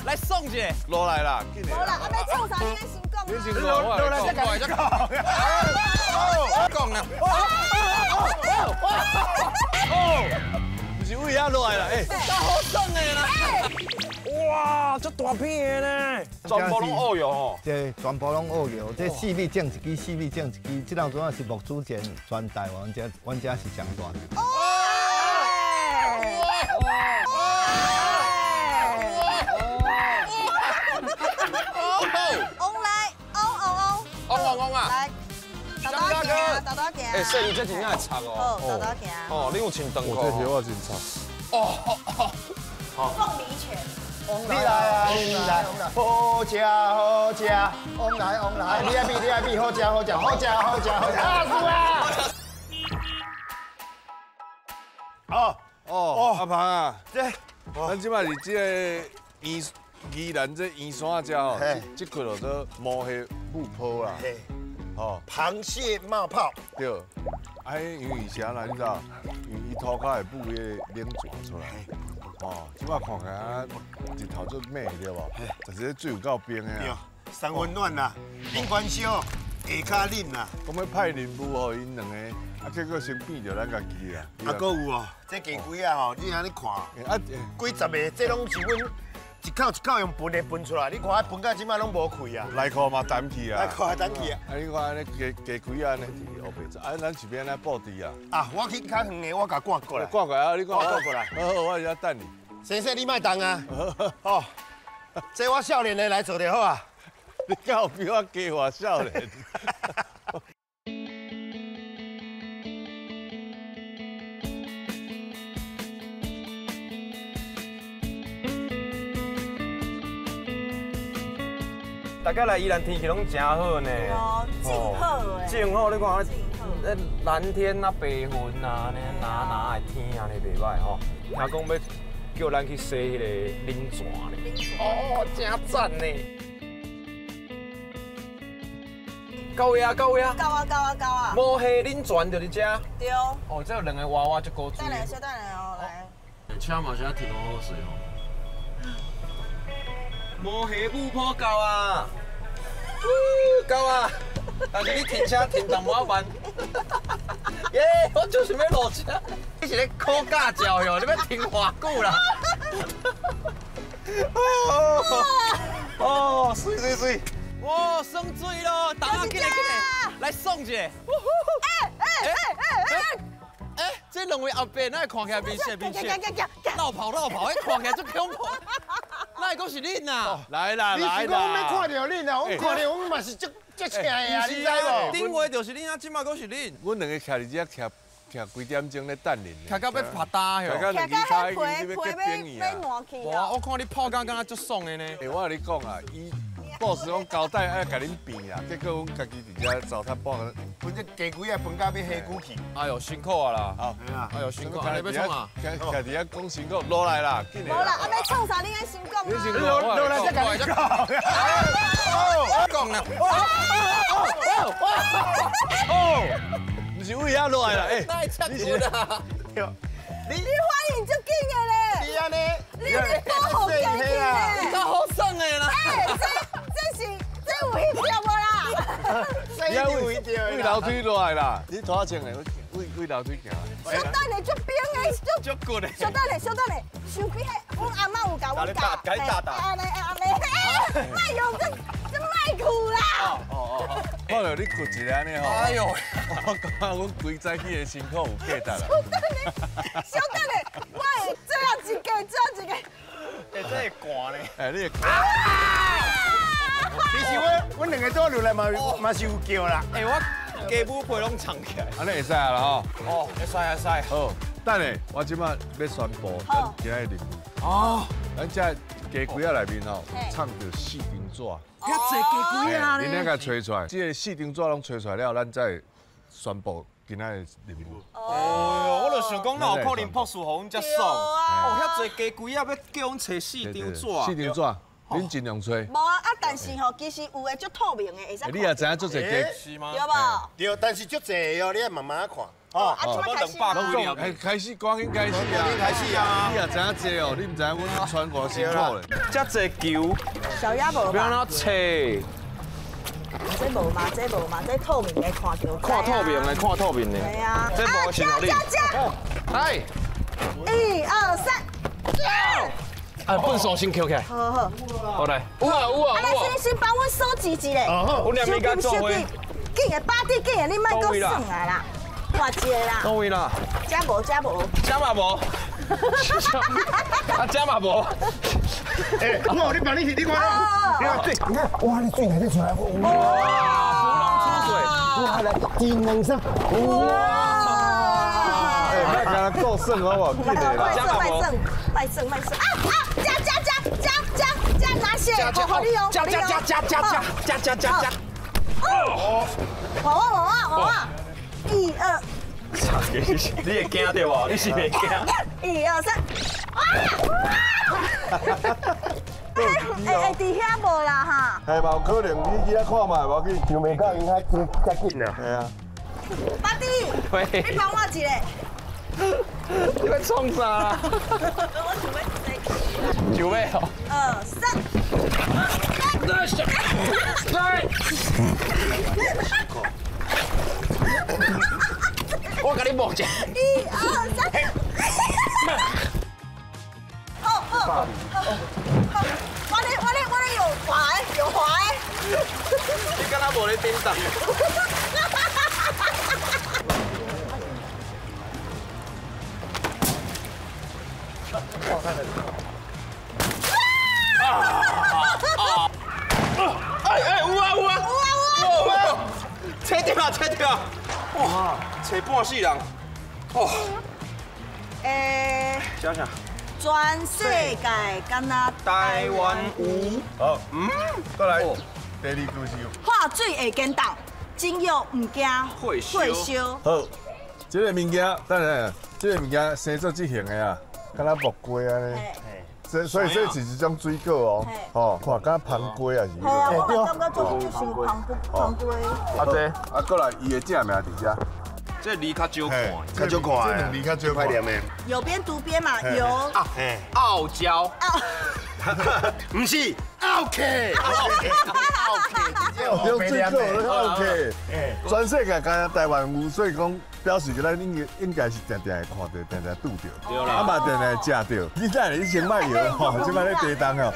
来送一个，落来啦，紧无啦，啊欲创啥？你爱先讲你先讲，落来再讲。讲啦。哦，毋是为遐落来啦，哎，够好耍的啦。哇，这大片的呢，全部拢乌药吼。这全部拢乌药，这四米种一支，四米种一支。这当阵啊是木子前全台湾这，阮这是上大的。来，豆豆行，豆豆行。哎，说你这真正会插哦。好，豆豆行。哦，你有穿长裤。我这条我真插。哦哦哦。凤梨拳。你来啊，你来，好食好食，往来往来，你爱比你爱比，好食好食好食好食好食，啊是啊。哦哦，阿鹏啊，这，咱这摆是这个宜宜兰这圆山遮吼，这块叫做毛蟹母泡啦。哦，螃蟹冒泡。对，啊，因为啥啦？你知道？因为伊涂跤会舞迄个冷泉出来。哦，这摆看起来啊，日头足猛，对无？但是水有够冰的啊。对，三温暖啦，顶悬烧，下跤冷啦。讲欲派任务予𪜶两个，啊，结果先变著咱家己啊。啊，阁有哦，这鸡龟仔吼，你按呢看，啊，几十个，这拢是阮。一口一口用分的分出来，你看啊，分到这摆拢无气啊。内裤嘛澹去啊。内裤也澹去啊。啊，你看按呢鸡鸡龟仔按呢伫乌白走，啊，咱是欲按怎布置啊？啊，我去较远的，我共赶过来。赶过来啊！你赶过来。好，我伫遐等你。先生，你莫动啊。哦，这我少年的来做就好啊。你敢有比我加偌少年？大家来宜兰天气拢真好呢，哦，真好哎，真好，你看那蓝天啊，白云啊，呢蓝蓝的天啊，呢袂歹吼。听讲欲叫咱去洗彼个冷泉呢，哦，真赞呢。到位啊，到位啊，到啊，到啊，到啊。无虾冷泉就伫遮。对。哦，这有两个娃娃足古锥。等下，小等下哦，来。车嘛是遐停好好势吼。无虾母坡到啊！到啊！但是你停车停淡薄仔慢。耶！我就是欲落车。你是咧考驾照哟？你欲停偌久啦？哦哦，水水水！哇，爽水咯！大家紧来紧来，来爽一下！哎哎哎哎哎！这两位阿伯哪会看起来面色面色？落跑落跑，彼看起来足恐怖。哪会阁是恁啊？来啦来啦！你是讲欲看著恁啊？我看著阮嘛是足足赤的啊，你知无？顶月就是恁啊，这摆阁是恁。阮两个徛伫遮徛徛几点钟咧等恁。徛到欲拍焦哟！徛到两支跤已经欲结冰去啊！哇，我看你泡甲敢若足爽的呢。欸，我共你讲啊，伊boss 讲交代爱共恁变啊，结果阮家己伫遮糟蹋半个。分这鸡龟仔分到欲火久去。哎呦，辛苦啊啦！好，哎呦，辛苦啊！你欲创啊？徛伫遐讲辛苦，落来啦，紧来。无啦，啊欲创啥？你爱先讲啊。落落来再共你讲。讲啦！哦，毋是为遐落来啦，欸，你是啊？你反应足紧的咧！你按呢？你你保护家己咧！够好耍的啦！欸，这是这有翕著无啦？为楼梯落来啦，你拖前的，为为楼梯行。小等下，足冰的，足骨的。小等下，小等下，想起彼，阮阿嬷有共阮教。共你打打。按呢按呢，欸，莫用这这莫去啦。哦哦哦。看到你哭一下按呢吼。哎呦，我感觉阮规早起的辛苦有价值啦。小等下，小等下，我会最后一个，最后一个。欸，这会寒呢。欸，你会寒。其实我两个倒落来嘛嘛是有叫啦。欸，我鸡母皮拢藏起来。按呢会使啊啦吼。哦，会使会使。好，等下我这摆欲宣布咱今仔日任务。哦。咱这鸡龟仔内面吼，藏著四张纸。遐济鸡龟仔咧。恁来共揣出来，这个四张纸拢揣出来了，咱再宣布今仔的任务。哦，我就想讲，哪有可能博士予阮遮爽？哦，遐济鸡龟仔欲叫阮揣四张纸。四张纸，恁尽量揣。无啊，啊，但是吼，其实有的足透明的，会使。你也知影足济鸡？是吗？对无？对，但是足济的哦，你爱慢慢看。哦，啊，这摆开始。开始，赶紧开始啊！开始啊！你也知影济哦，你毋知影阮穿偌辛苦咧。遮济球，小鸭无吧？欲按怎揣？这无嘛，这无嘛，这透明的看著。看透明的，看透明的。对啊。这无是予你。来。一二三。啊，粪扫先捡起来。好好。好来。有啊有啊有啊。先先帮阮收集一下。阮两边甲做伙。紧的，巴蒂紧的，你莫阁算啊啦。挂一个啦。佗位啦？遮无，遮无。遮嘛无。啊，遮嘛无。哎，我你帮你去，你看，你看水，你看，哇，你水内底出来，哇，芙蓉出水，哇，来真两声，哇，哎，莫干焦够算好无？紧的啦。卖算卖算卖算啊啊！加加加加加加拿线，好好利用，加加加加加加加加加。哦，我我我我，一二。你会惊对无？你是袂惊？一二三，啊！哎哎，伫遐无啦哈？系嘛，有可能你去遐看嘛，无要紧。想袂到𪜶遐遮紧啊！系啊。巴蒂，你帮我一下。你欲创啥？我想欲想欲哦。二三。来。我共你摸者。一二三。好好好，好，我咧我咧我咧有滑的，有滑的。你敢若无咧叮当？哎哎，有啊有啊有啊有啊！切掉啊切掉啊！哇，切半死人！哦。欸。想想。全世界敢若台湾有。好，过来。第二句是。化水会坚冻，真药毋惊火烧。好，这个物件，等下，这个物件生做这型的啊，敢若木瓜按呢。所以这是一种水果哦，哦，看敢若番瓜也是。嘿啊，我感觉做就是番番瓜。啊这，啊过来，伊的正名伫遮。这字较少看，较少看，这两字较少看。有边读边嘛，有。啊，傲娇。毋是，奥客。奥客，水果奥客。全世界敢若台湾有，所以讲表示咱应应该是定定会看著，定定拄著，啊嘛定定会食著。你等下你先莫摇吼，这摆咧地动哦。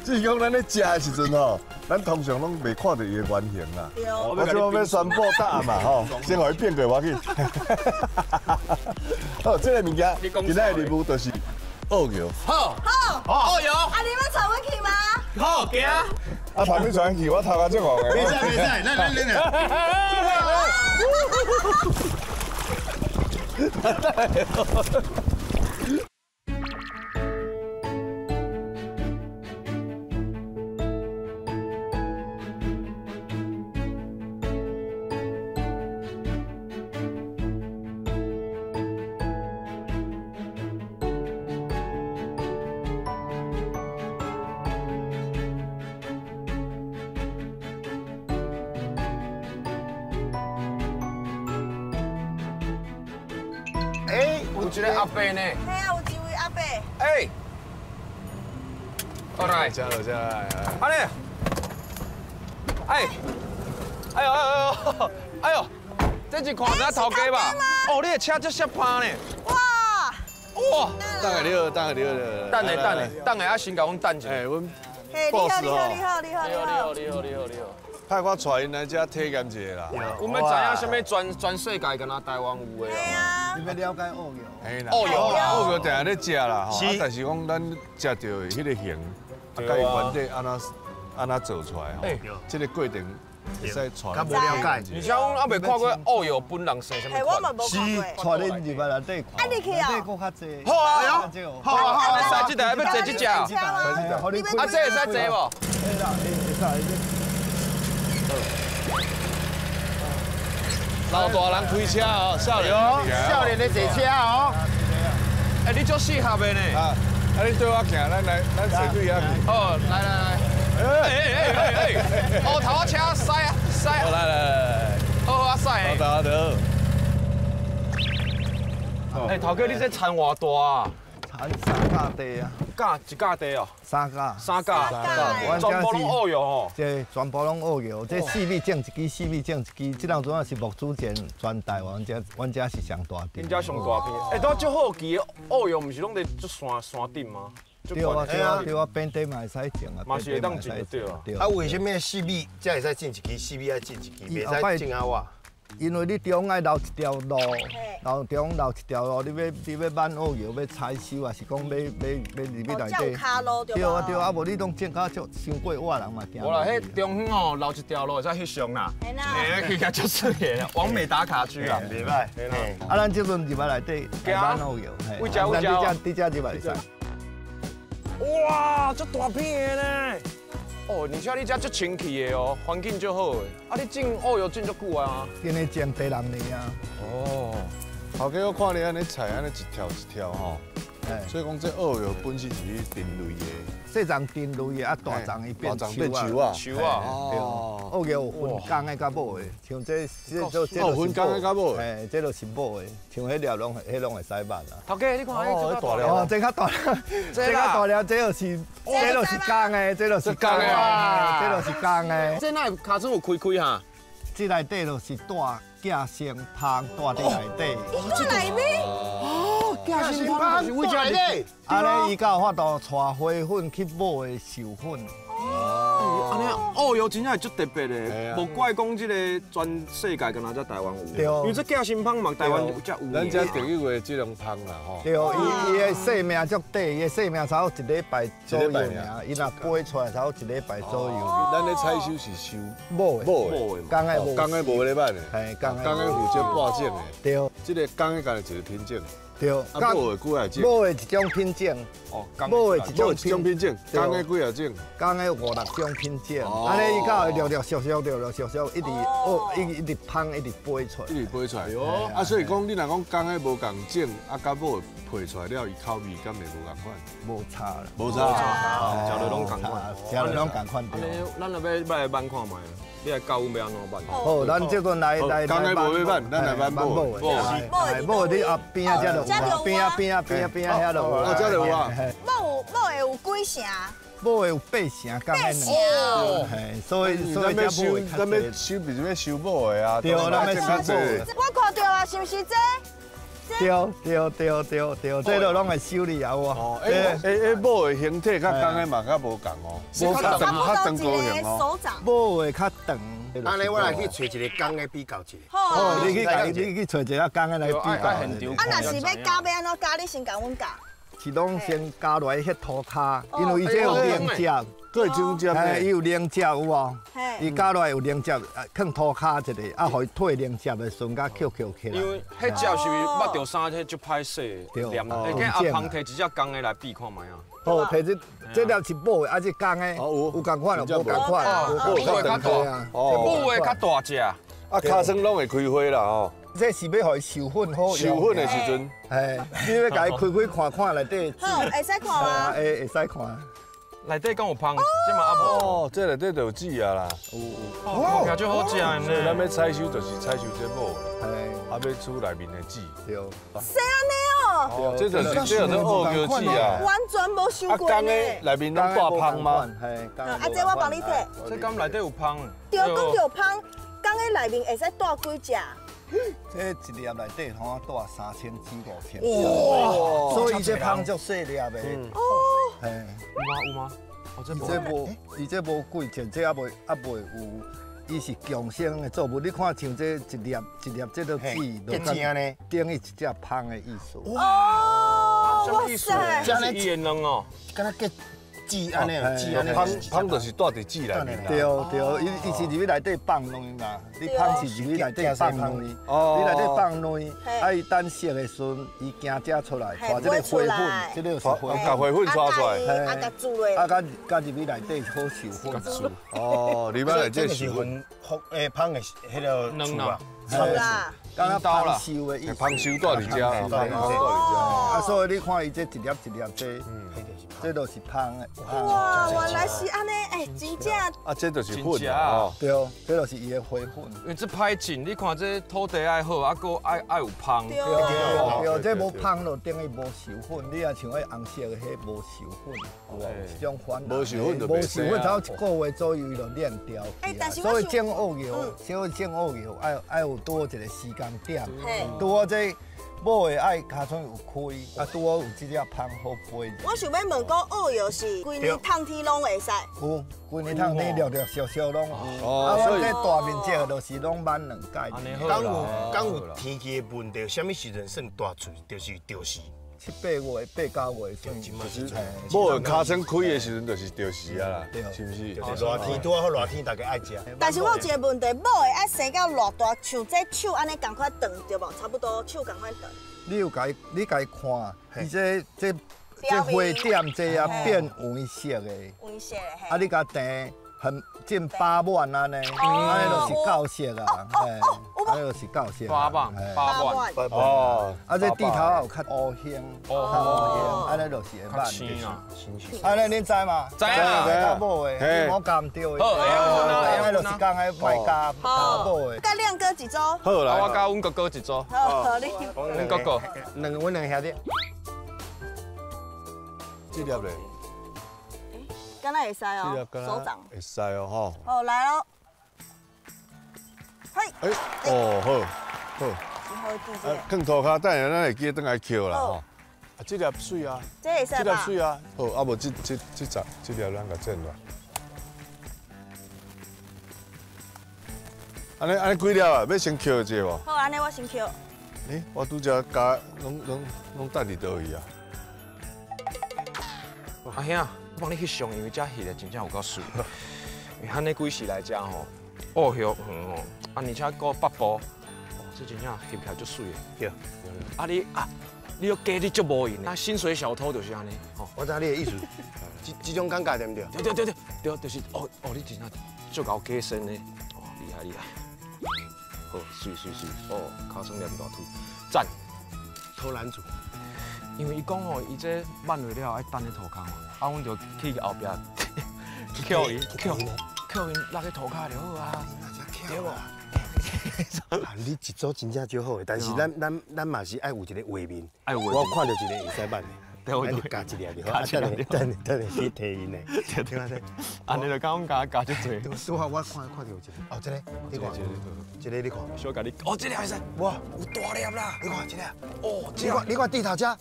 只是讲咱咧食的时阵吼，咱通常拢袂看著伊的原型啦。我这摆欲宣布答案嘛吼，先予伊变过无要紧。好，这个物件今仔的任务就是澳游。好，好，澳游。啊，你欲带阮去吗？好，行。啊，旁边带阮去，我头壳足戆的。袂使袂使，来来来来。有一个阿伯呢。嘿啊，有一位阿伯。哎，过来，加油加油！阿咧，哎，哎呦哎呦哎呦，这是看知影头家吧？哦，你的车这摔趴呢？哇！哇！等下你好，等下你好，等下等下等下，啊先共阮等一下。哎，阮嘿，你好，你好，你好，你好，你好，你好，你好，你好。派我带𪜶来遮体验一下啦。阮欲知影啥物全世界敢若台湾有的。嘿啊。你欲了解澳游？嘿啦。澳游澳游定定咧食啦吼，啊，但是讲咱食著的彼个形，啊，佮伊原底按怎按怎做出来吼，这个过程会使带。较无了解。而且阮犹未看过澳游本人生啥物款。我嘛无看过。带恁入来内底看。啊，你去哦。内底阁较济。好啊，好啊，好啊，使這台，欲坐這隻。啊，這會使坐無？會啦，會使。老大人開車哦，少年。少年的坐車哦。欸，你足適合的呢。啊，你對我行，咱來，咱坐對遐去。好，來來來。欸欸欸欸！烏頭仔車駛啊駛啊！來來來，好啊駛。好得好。欸，頭家你這田偌大啊？田三甲地啊。甲一甲地哦。三甲。三甲。全部攏烏藥吼。這全部攏烏藥，這四米種一支，四米種一支。這當陣是木子前全台灣這，阮這是上大片。恁這上大片。欸，我足好奇，烏藥毋是攏佇足山山頂嗎？對啊對啊對啊，平地嘛會使種啊，嘛是會當種對啊。啊，為啥物四米才會使種一支，四米愛種一支，袂使種啊我？因為你中愛留一條路，留中留一條路，你欲挽烏藥，欲採收，還是講欲入去內底？對啊對啊，無你攏種甲足傷過活人嘛驚。無啦，彼中央哦留一條路會使翕相啦。嘿，去較足水的，網美打卡區啊。袂歹。啊，咱這陣入來內底挽烏藥，為遮為遮，佇遮入來會使。哇，足大片的呢！哦，而且你遮足清氣的哦，環境足好的。啊，你種烏藥種足久啊？今年種第六年啊。哦，頭家我看你按呢採，按呢一條一條吼。所以講這烏藥本身是去甜類的。細叢甜類的，啊大叢伊變樹啊。樹啊。哦。烏藥有分公的佮母的，像這這這這。哦，分公的佮母的。嘿，這就是母的，像彼粒攏彼攏會使捌啊。頭家，你看，這大粒。哦，這較大粒，這較大粒，這就是這就是公的，這就是公的，這就是公的。這哪會尻川有開開哈？這內底就是帶寄生蜂，帶佇內底。帶內面。寄生蜂是為遮哩？按呢，伊才有法度帶花粉去母的授粉。哦，按呢乌药真正是足特别的，无怪讲这个全世界干焦才台湾有。对，因为这寄生蜂嘛，台湾才有。咱遮定义为这种蜂啦，吼。对，伊的生命足短，伊的生命差不多一礼拜左右尔，伊若飞出来差不多一礼拜左右。咱咧采收是收母的，母的，公的无，公的无咧挽的，嘿，公的负责播种的。对，这个公的干焦一个品种。对，啊，母的几啊种？母的一种品种，哦，母的一种品种，公的几啊种？公的有五六种品种，按呢伊才会陆陆续续、陆陆续续一直哦，一直芳，一直飞出来，一直飞出来。啊，所以讲你若讲公的无仝种，啊，佮母的配出来了，伊口味敢会无仝款？无差啦，无差，食落攏仝款，食落攏仝款。按呢，咱若欲来挽看觅，你来教阮欲按怎挽？好，咱这阵来来公的无欲挽，咱来挽母的。母的你后边仔这就有，边仔边仔边仔边仔遐就有。哦，这就有啊。母会有几成？母的有八成，公的两成。嘿，所以才母的。咱欲收，不是欲收母的啊？对，咱欲收母的。我看著啊，是毋是这？对对对对对，这都攏會修理啊！哦，欸欸，母的形體佮公的嘛較無仝哦，無較長較長高型哦，母的較長。按呢，我來去揣一個公的比較一下。好，你去揣一個公的來比較。啊，若是欲加欲按怎加？你先共阮教。是攏先加落去彼塗跤，因為伊這有連接。佫會種接，嘿，伊有連接有無？伊加落來有連接，囥塗跤一个，啊，予伊退連接的時陣，佮扣扣起來。因為彼接是捌著衫，彼足歹洗，黏。會叫阿芳摕一隻公的來比看覓啊？好，摕這這粒是母的，啊，這公的，有仝款，無仝款，母的較大，母的較大隻。啊，尻川攏會開花啦吼。這是欲予伊授粉好用。授粉的時陣，嘿，你欲共伊開開看看內底。好，會使看嗎？會使看。內底敢有芳？這嘛猶無。哦，這內底就有籽啊啦。有有。哦，看足好食的呢。所以咱欲採收就是採收這母的，啊，欲取內面的籽。對。是按呢哦。這就是這就是乌轎籽啊。完全無收過呢。啊，公的內面攏帶芳嗎？啊，這我幫你摕。這敢內底有芳？對，講著芳，公的內面會使帶幾隻？這一粒內底吼帶3000至5000隻。哇！所以這芳足細粒的。哦。嘿。有嗎？有嗎？哦，這無，伊這無幾隻，這猶未有。伊是共生的作物，你看像這一粒一粒這个籽，等於一隻芳的意思。哦，哇塞！這是伊的卵哦，敢若結籽按呢，籽按呢。芳芳就是住伫籽内面。对对，伊是入去内底放卵嘛，你芳是入去内底放卵，你内底放卵，啊伊等熟的时阵，伊行遮出来，带这个花粉，这个是花粉，共花粉带出来，啊，共煮落，啊，佮佮入去内底好授粉。哦，入去内底授粉，诶，芳的彼个树啊，树啦。敢若芳收的意思，芳收住伫遮，芳住伫遮。啊，所以你看伊这一粒一粒这，这都是芳的。哇，原来是按呢，哎，真正。啊，这就是粉啊，对，这就是伊的花粉。因为这歹种，你看这土地爱好，啊，阁爱有芳。对对，这无芳就等于无授粉。你若像彼红色的，彼无授粉，有这种烦无授粉就无授粉，差不多一个月左右就烂掉。哎，但是所以种乌药，所以种乌药爱有多一个时间点，拄好这母的爱尻川有开，啊拄好有这粒芳好飞。我想欲问讲，乌药是规年冬天拢会使？有，规年冬天陆陆续续拢有。啊，阮这大面积的就是拢挽两届。敢有天气的问题，啥物时阵算大穗？就是着时。七八月、八九月算。母的尻川开的时阵就是著时啊啦，是毋是？就是热天拄好热天，大家爱食。但是我有一个问题，母的爱生到偌大，像这手按呢仝款长对无？差不多手仝款长。你有共伊，你共伊看，伊这花点这啊变黄色的。黄色的。啊，你共订很近饱满按呢，按呢就是够色啊，嘿，按呢就是够色。饱满，饱满。哦，啊，这蒂头有较乌香，较乌香，按呢就是会慢。青啊，按呢恁知吗？知啊，较母的，你莫加毋对的。好，按呢就是讲爱莫加加母的。佮亮哥一组。好啦，我佮阮哥哥一组。好，你。阮哥哥，阮两个兄弟。这粒咧。敢若会使哦，手掌会使哦，吼。好，来咯。嘿。哎，哦，好，好。啊，放涂跤，等下咱会记得转来捡啦，吼。啊，这粒媠啊。这会使这粒媠啊。好，啊无这这这只这粒咱共剪落。按呢按呢几粒啊？欲先捡一下无？好，按呢我先捡。欸，我拄才加拢等伫佗位啊？阿兄。我帮你翕相，因为这翕的真正有够媠。因为按呢几时来遮吼，乌叶园吼，啊，而且阁北部，哦，这真正翕起来足媠的。对。啊你啊，你又加你足无闲的，啊，薪水小偷就是按呢。吼，我知你的意思，这种感觉对毋对？对对对对对，就是哦哦，你真正足𠢕加身的，哦，厉害厉害。好，媠媠媠，哦，尻川念大腿，赞。偷懒族。因为伊讲吼，伊这挽落了爱等咧涂跤嘛，啊，阮就去后壁捡伊，捡伊落去涂跤就好啊，对无？啊，你一组真正足好的，但是咱嘛是爱有一个画面，我看著一个会使挽的，咱就加一粒就好，等下等下去提𪜶的，对对对，按呢就讲加加足济。拄好我看著有一个，哦，这个，你看，这个你看，小共你，哦，这个会使，哇，有大粒啦，你看这个，哦，你看蒂头遮。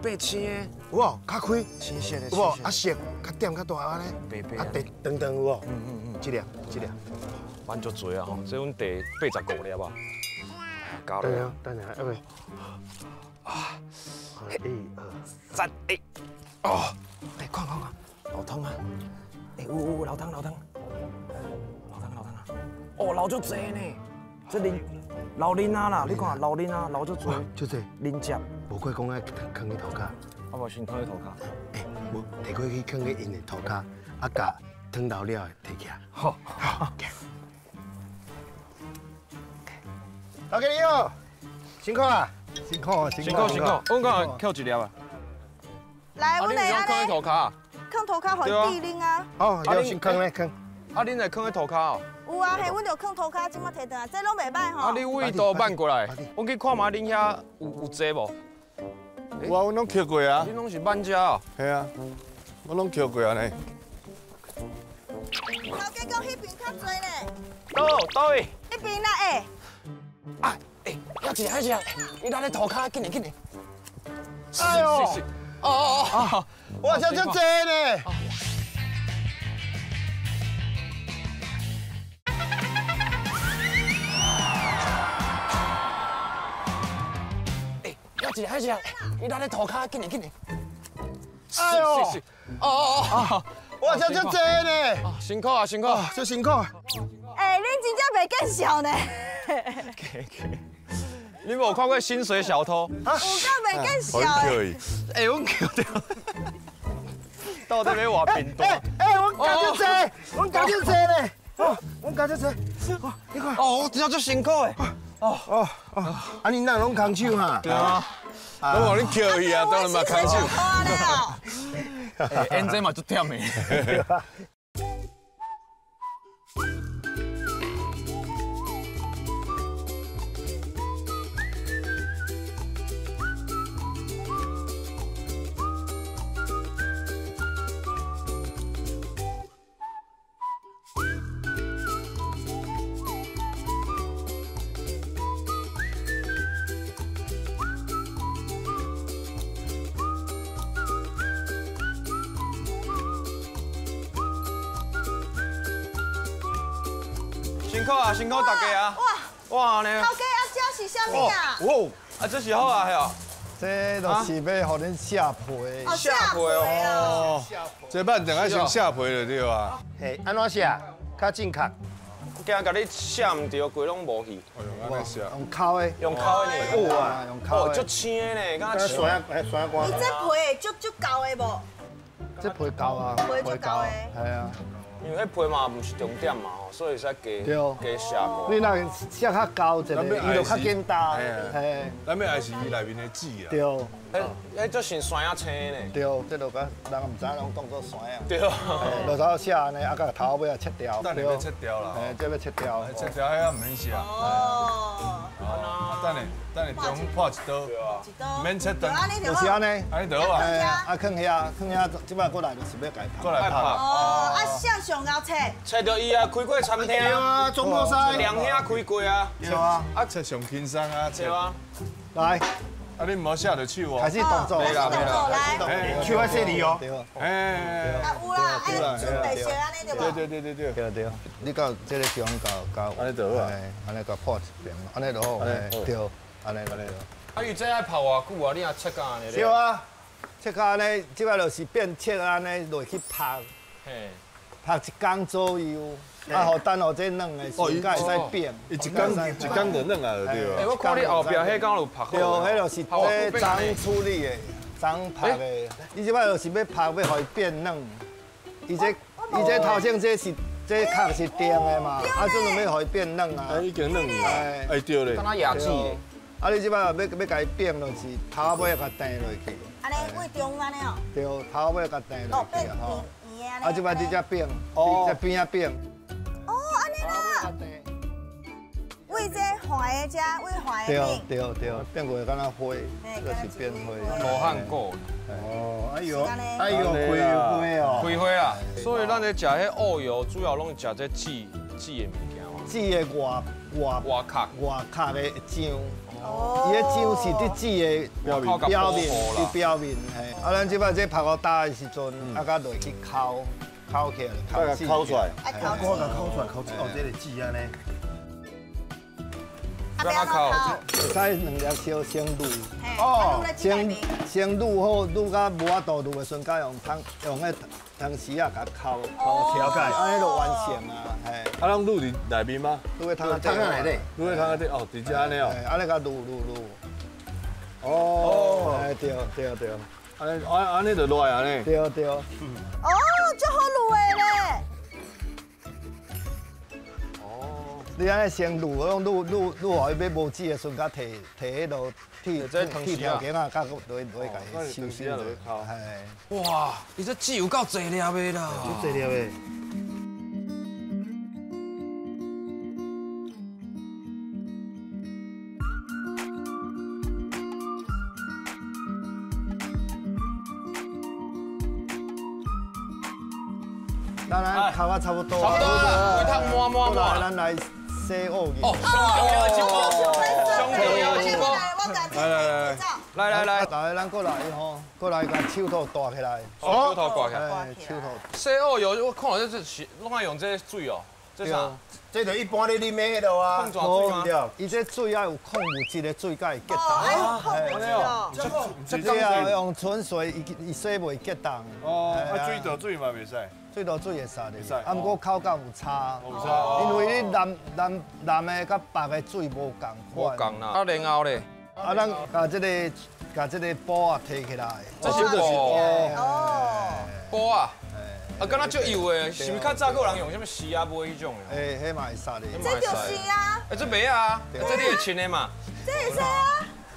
白青的，有无？较开，青色的，有无？啊色较点较大按呢，白白，啊长长有无？这粒这粒，挽足济啊吼，这阮第85粒啊，加了。等下等下，要袂？啊，一、二、三，哎，哦，哎，看看看，老汤啊，哎，有老汤老汤，老汤老汤啊，哦，老足济呢，这恁老囡仔啦，你看老囡仔老足济，足济，恁食。无怪讲爱囥去涂跤，啊无先囥去涂跤。欸，无提过去囥去𪜶的涂跤，啊，共汤流了的提起来。好，好。老家你好，辛苦啊！辛苦辛苦辛苦。阮敢捡一粒啊？来，阮来囥去涂跤。囥涂跤予伊滴啉啊。哦，你先囥咧囥。啊，恁会囥去涂跤哦？有啊，嘿，阮就囥涂跤，这马提转来，这拢袂歹吼。啊，你位都挽过来，阮去看觅恁遐有济无？有啊，阮拢捡过啊。你拢是挽遮哦？嘿啊，我拢捡过啊呢。头家讲彼边较济咧。佗位？彼边啦，欸。啊，欸，遐一个，遐一个，伊落咧涂跤，紧来紧来。哎呦！哦哦哦！哇，这足济呢。一个，遐一个，伊落咧涂跤，紧来紧来。哎呦！哦哦哦！哇，这足济呢！辛苦啊，辛苦，足辛苦。哎，恁真正袂见笑呢。你无看过薪水小偷？有够袂见笑的。哎，阮扣掉。到底欲偌贫惰？哎，阮加足济，阮加足济呢。哦，阮加足济。你看。哦，我真正足辛苦的。哦哦哦，啊，你哪拢空手哈？对啊。拢予你扣去啊，当然嘛空手。哎，演这嘛足忝的。辛苦啊，辛苦大家啊！哇哇呢！头家啊，这是啥物啊？哇，啊这是好啊，系哦。这就是欲予恁下皮。下皮哦。这板凳爱先下皮就对啊。嘿，按怎下？较正确。惊共你下毋著，规拢无去。用敲的。用敲的呢？有啊，用敲的。足青的呢，敢若山山瓜。伊这皮会足足厚的无？这皮厚啊，皮足厚的。系啊。因为彼皮嘛毋是重点嘛吼，所以会使加下过。你若写较厚一个，伊就较简单。嘿，咱欲爱是伊内面的籽啊。对。彼足像山仔青呢。对，这就甲人毋知影拢当做山仔。对。落头写按呢，啊，共头尾仔切掉。等下欲切掉啦。嘿，这欲切掉。切掉彼仔毋免写。哦。啊，等下等下中破一刀。一刀。免切断。就是按呢。按呢就好啊。啊，囥遐，囥遐，这摆过来就是欲共拍。过来拍。哦，啊，写上后切。切著伊啊，开过餐厅啊，总铺师。两兄开过啊。对啊。啊，切上轻松啊，切啊。来。啊，你毋好写著手哦。开始动作。没啦没啦。来。手爱细腻哦。对。哎。啊有啦，爱准备烧按呢对无？对对对对对。对对。你到这个中到到。按呢就好啊。按呢共破一边，按呢就好。对，按呢按呢。啊，伊这爱泡偌久啊？你若切甲按呢？对啊，切甲按呢，这摆就是变切按呢落去曝。嘿。曝一工左右，啊，予等予这软的时，才会使变。伊一工一工就软啊，对啊。欸，我看你后壁彼工有曝好。对，彼就是这昨处理的，昨曝的。伊这摆就是欲曝，欲予伊变软。伊这头先这是这壳是定的嘛，啊，这阵欲予伊变软啊。已经软去。哎，对咧。敢若牙齿。啊，你这摆欲共伊变，就是头尾共钉落去。按呢，位中按呢哦。对，头尾共钉落去吼。啊，这摆你这变，这边仔变。哦，按呢啦。位这黄的这，位黄的对对对，变过敢若花，就是变花。罗汉果。哦，哎呦，哎呦，开花哦。开花啦。所以咱咧食彼芋油，主要拢是食这籽籽的物件嘛。籽的外外外壳外壳的浆。哦。伊的浆是伫籽的表面，伫表面嘿。啊，咱这摆这曝予焦的时阵，啊，佮落去烤，烤起来，烤出来，我共烤出来，烤出哦，这个籽按呢。啊，欲烤？会使两粒烧先卤。哦。先卤好，卤甲无法度卤的时阵，才用汤用彼汤匙仔共烤，烤调解，按呢就完成啊。嘿。啊，拢卤伫内面吗？卤伫汤仔底。汤仔内底。卤伫汤仔底哦，直接按呢哦。按呢共卤卤卤。哦。哎，对对对。按呢按按呢就落来按呢。对对。哦，足好卤的咧。你按呢先卤，拢卤卤卤予伊欲无籽的时阵，才提提彼落铁铁条件啊，佮落去落去共伊收收落去。嘿。哇，伊这籽有够济粒的啦。足济粒的。咱烤啊差不多，差不多啦，规桶满满满。咱来洗芋圆。哦，上重要的一步，上重要的一步。来来来来来来，来，咱过来吼，过来共手套戴起来。手套挂起来。手套。洗芋圆，我看这是拢爱用这水哦。这啥？这就一般咧啉的彼落啊。矿泉水吗？伊这水爱有矿物质的水才会结冻。哦，矿物质哦。这啊用纯水，伊洗袂结冻。哦，啊水倒水嘛袂使。水倒水会使的，啊，毋过口感有差。有差。因为你蓝蓝蓝的佮白的水无仝款。无仝啦。啊，然后咧？啊，咱共这个共这个布仔提起来。这是布。哦。布仔。啊，敢若足幼的，是毋是较早阁有人用啥物丝仔买彼种的？欸，彼嘛会使的。这就是啊。欸，这袂啊，这你会穿的嘛？这会使啊。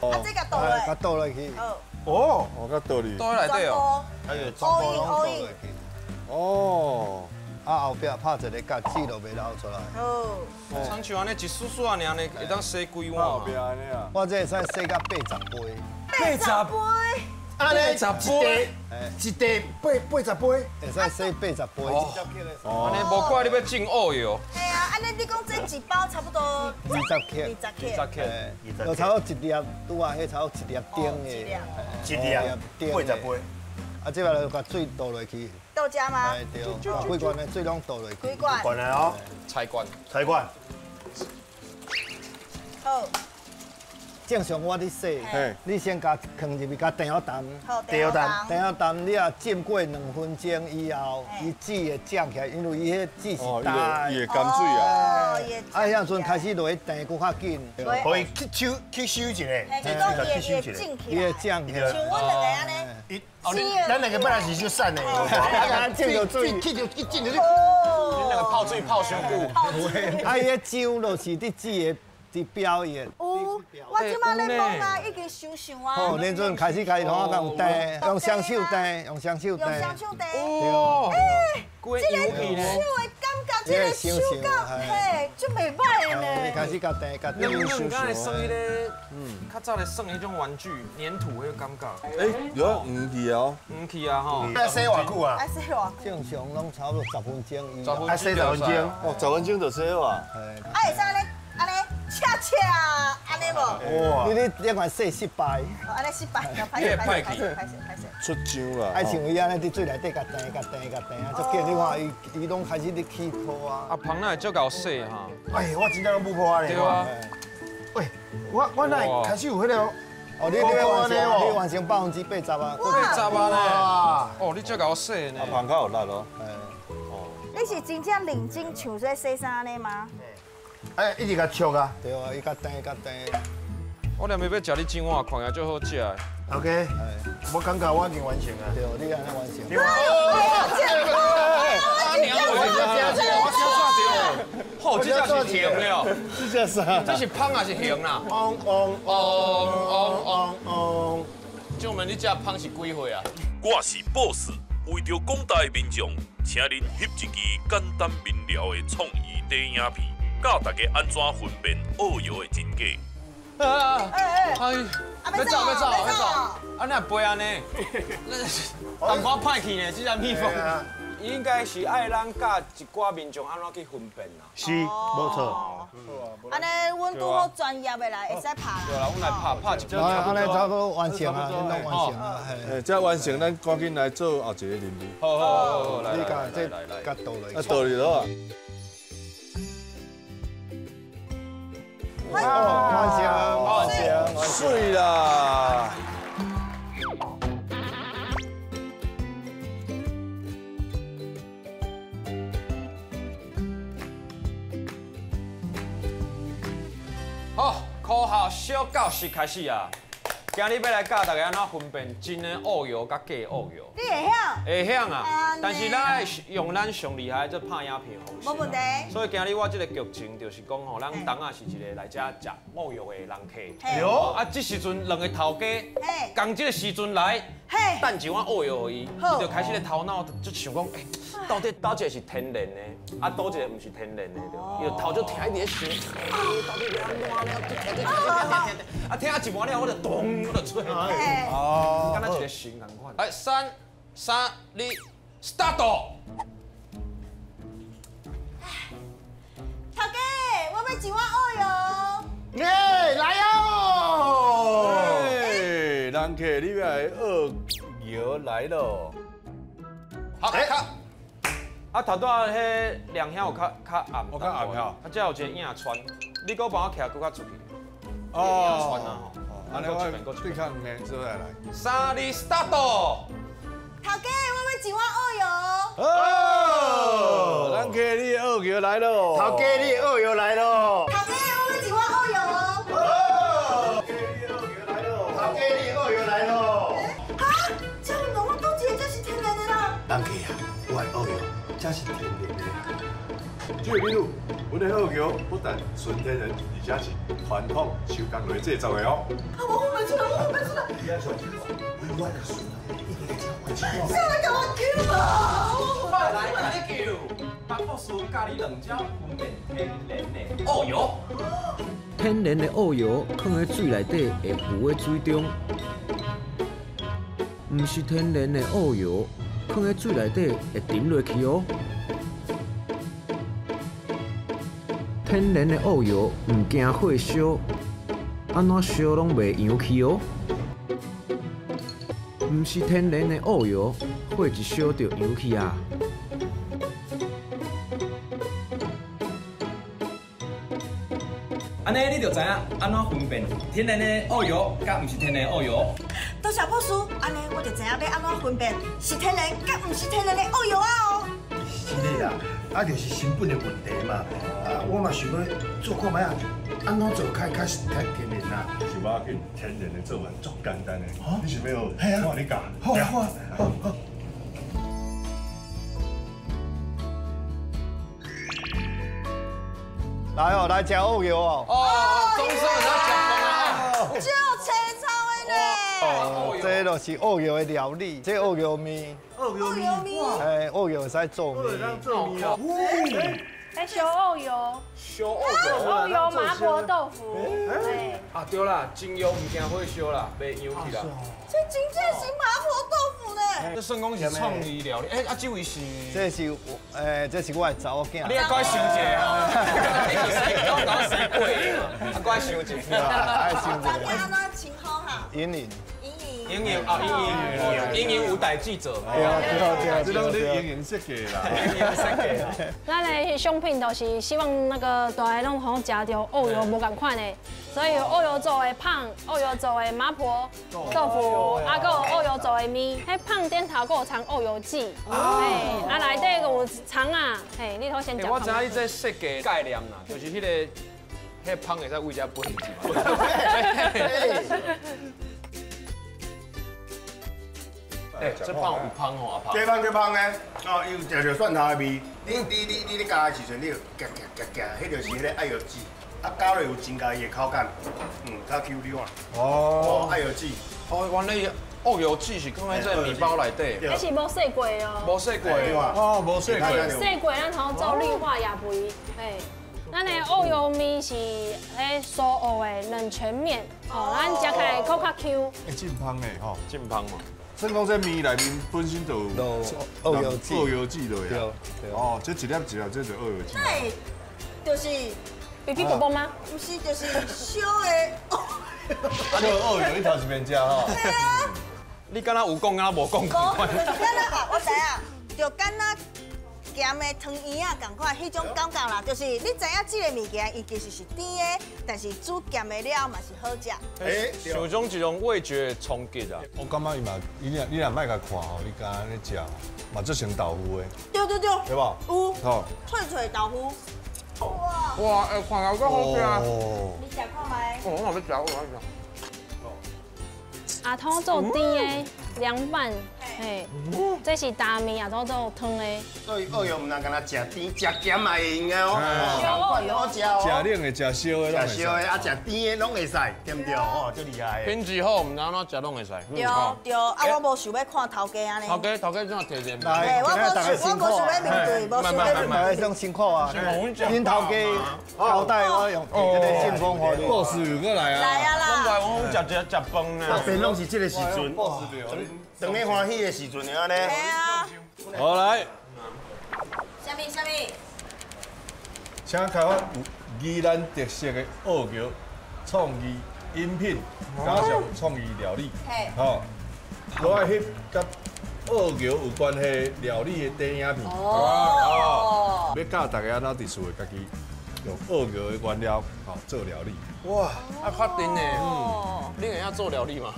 啊，这共倒落。共倒落去。哦，我共倒入。倒内底哦。哎呦，全部拢倒落去。哦。啊，后壁拍一个结，水就袂流出来。哦。亲像按呢一丝丝尔呢，会当洗几碗？后壁按呢啊。我这会使洗到80杯。80杯。按呢一袋，一袋80杯，会使洗80杯。哦，按呢无怪你欲种乌药。嘿啊，按呢你讲这一包差不多20克，20克， 20克，就差不多一粒，拄啊，彼差不多一粒顶的，一粒80杯。啊，这摆就共水倒落去。倒这吗？哎对，共几罐的水拢倒落去。几罐？罐的哦。菜罐。菜罐。好。正常我咧洗，你先共囥入去，共定好重。定好重。定好重，你若浸过2分钟以后，伊水会涨起来，因为伊彼水是干。伊会甘水啊。啊，彼阵开始落去定阁较紧。予伊去收去收一下，伊会涨起来。伊会涨起来。像阮两个按呢。咱两个本来是就散的，啊，浸著水，去就去浸著。你两个泡水泡伤久。啊，伊彼浆就是伫水的。伫表演。有，我这马咧摸啊，已经香香啊。哦，恁阵开始家己通啊，用硩，用双手硩，用双手硩。用双手硩。哦。欸，这个手的感觉，这个手感，嘿，足袂歹的呢。你开始共硩，共硩。你刚才算彼个，较早咧算彼种玩具，黏土彼个感觉。欸，有黄去哦。黄去啊吼。爱洗偌久啊？爱洗偌久？正常拢差不多10分钟。爱洗10分钟。哦，10分钟就洗好啊。啊，会使按呢，按呢。恰恰，按呢无？哇！你你管洗失败。哦，按呢失败，歹势歹势歹势歹势。出浆啦！爱像伊按呢伫水内底共硩共硩共硩啊，足紧！你看伊伊拢开始咧起泡啊。阿芳哪会足𠢕洗哈？哎，我真正拢不破咧。对啊。喂，我哪会开始有彼个？哦，你要完成，你完成80%啊！80啊呢！哦，你足𠢕洗呢。阿芳较有力哦。哦。你是真正认真像说洗衫按呢吗？哎，一直共戳啊！对啊，伊较甜较甜。我连袂欲食你这碗，看起来足好食的。 OK，我感觉我已经完成啊。对，你按呢完成。阿娘，我小煞著。好，这只是红的哦。这只啥？这是芳还是红啦？嗡嗡嗡嗡嗡嗡。将问你这芳是几岁啊？我是 boss，为著广大的民众，请恁翕一支简单明了的创意短影片。教大家按怎分辨乌药的真假。啊！哎，欲走欲走欲走！啊，你若飞按呢？淡薄歹去呢，这只蜜蜂。应该是爱咱教一寡民众按怎去分辨啦。是，无错。按呢，阮拄好专业的来，会使拍啦。对啦，阮来拍拍一只。按呢差不多完成啊，拢完成啊。嘿，这完成，咱赶紧来做后一个任务。好好好，来来来来，共倒落去。啊，倒入落啊。完成，完成，水啦！好，科学小教室开始啊！今日欲来教大家按怎分辨真的乌药佮假乌药。你会晓？会晓啊！但是咱爱用咱上厉害的这拍影片方式。无问题。所以今日我这个剧情就是讲吼，咱当仔是一个来遮食乌药的人客。哟。啊，这时阵两个头家，仝这个时阵来，等一碗乌药予伊，伊就开始咧头脑就想讲，欸，到底佗一个是天然的，啊，佗一个毋是天然的，对。伊就头就疼，一直咧想，到底欲按怎呢？听听听听听，啊，听一半了，我就咚，我就出来。哦。敢若一个神仝款。来，3、3、2，start！头家，我欲一碗乌药。耶，来哦！哎，人客，你欲来学药来咯。好，卡。啊，头拄仔彼两兄有较较暗，我较暗吼。啊，这有一个影穿，你阁帮我徛阁较出去。哦，穿啊吼。按呢我对抗的做来来。三二 start。头家，我欲一碗澳油。哦，人客你的澳油来咯。头家你的澳油来咯。头家，我欲一碗澳油。哦，头家你的澳油来咯。头家你的澳油来咯。哈，这么浓，我倒一个才是天然的啦。人客啊，我的澳油才是天然的啦。这位美女，阮的澳油不但纯天然，而且是传统手工来制作的哦。啊，我分袂出来，我分袂出来。你爱相信我，我的孙一定会真完成。谁来共我救啊？我来共你救。白博士教你两招分辨天然的澳油。天然的澳油囥佇水内底会浮佇水中，毋是天然的澳油囥佇水内底会沉落去哦。天然的澳油毋惊火烧，按怎烧拢袂扬去哦。毋是天然的澳油，火一烧就扬去啊。按呢你就知影按怎分辨天然的澳油佮毋是天然的澳油。多谢博士，按呢我就知影欲按怎分辨是天然佮毋是天然的澳油啊哦。是的啦，啊就是成本的问题嘛。啊，我嘛想欲做看觅啊，按怎做较较较天然啦？是无要紧，天然的做法足简单的。你想欲学？嘿啊，我共你教。好啊好啊好好。来哦，来食澳油哦。哦，总算会当食饭啊！足青草的呢。哦，这就是澳油的料理，这澳油面。澳油面。哎，澳油会使做面。做面哦。来烧澳油。烧澳油。澳油麻婆豆腐。对。啊对啦，精油毋惊火烧啦，袂扬去啦。这真正是麻婆豆腐呢。这算讲是创意料理，哎啊，这位是？这是我，这是我的查某囝。你爱赶快想一下啊！你是洗，讲讲洗过的，啊，赶快想一下。爱想一下。查某囝按怎称呼哈？莹莹。莹莹啊，莹莹，莹莹有代志做。对对对，这拢是莹莹设计啦。莹莹设计啦。咱的商品就是希望那个大家拢好食著澳油无仝款的，所以澳油做的麭，澳油做的麻婆豆腐，啊，阁有澳油做的面，彼麭顶头阁有掺澳油剂，嘿，啊内底阁有葱仔，嘿，你好先食。我知影你这设计概念啦，就是彼个麭会使为遮飞去嘛。哎，这麭有芳吼，阿芳。这芳这芳呢？哦，伊有食著蒜头的味。你咧咬的时阵，你就夹夹夹夹，彼就是彼个爱油脂。啊，咬落有增加伊的口感，较 Q 溜啊。哦，爱油脂。哦，原来澳油脂是放在这个面包内底。彼是无洗过的哦。无洗过。哦，无洗过。洗过，咱通做氯化亚肥。嘿，咱的澳油面是彼苏澳的冷泉面，哦，咱食起来阁较 Q。哎，真芳的吼，真芳嘛。算讲这面内面本身就有澳油脂，澳油脂落去。哦，这一粒一粒，这就澳油脂。对，就是比比宝宝吗？不是，就是烧的。啊，你澳油，你头一遍食吼。对啊。你敢若有讲，敢若无讲？无，就是敢若，我知影，就敢若咸的汤圆仔仝款，彼种感觉啦，就是你知影这个物件，伊其实是甜的，但是煮咸的了嘛是好食。哎，像种一种味觉冲击啊！我感觉伊嘛，你若莫共看吼，你敢若咧食，嘛做成豆腐的。对对对。对无？有。吼。脆脆豆腐。哇！哇，哎，看起来阁好食。你食看觅。哦，我嘛欲食，我嘛欲食。阿汤做甜的凉拌，嘿，这是大面，阿汤做汤的。所以澳油毋但干焦食甜，食咸嘛会用的哦。好食哦。食冷的、食烧的，食烧的啊，食甜的拢会使，对毋对？哦，足厉害的。品质好，毋知按怎食拢会使。对对，啊，我无想欲看头家按呢。头家头家怎提点？来，我无想欲面对，无想欲面对。种辛苦啊！恁头家交代我用这个信封予你。博士又阁来啊！来啊啦！来，我食食食饭呢。大拢是这个时阵，当你欢喜的时阵按呢。系啊。好来。啥物啥物？请开发有宜兰特色的澳桥创意饮品，加上创意料理。嘿。好，我爱翕佮澳桥有关系料理的短影片。哦。欲教大家按怎伫厝的家己用澳桥的原料，吼做料理。哇，啊确定呢？嗯，你会晓做料理吗？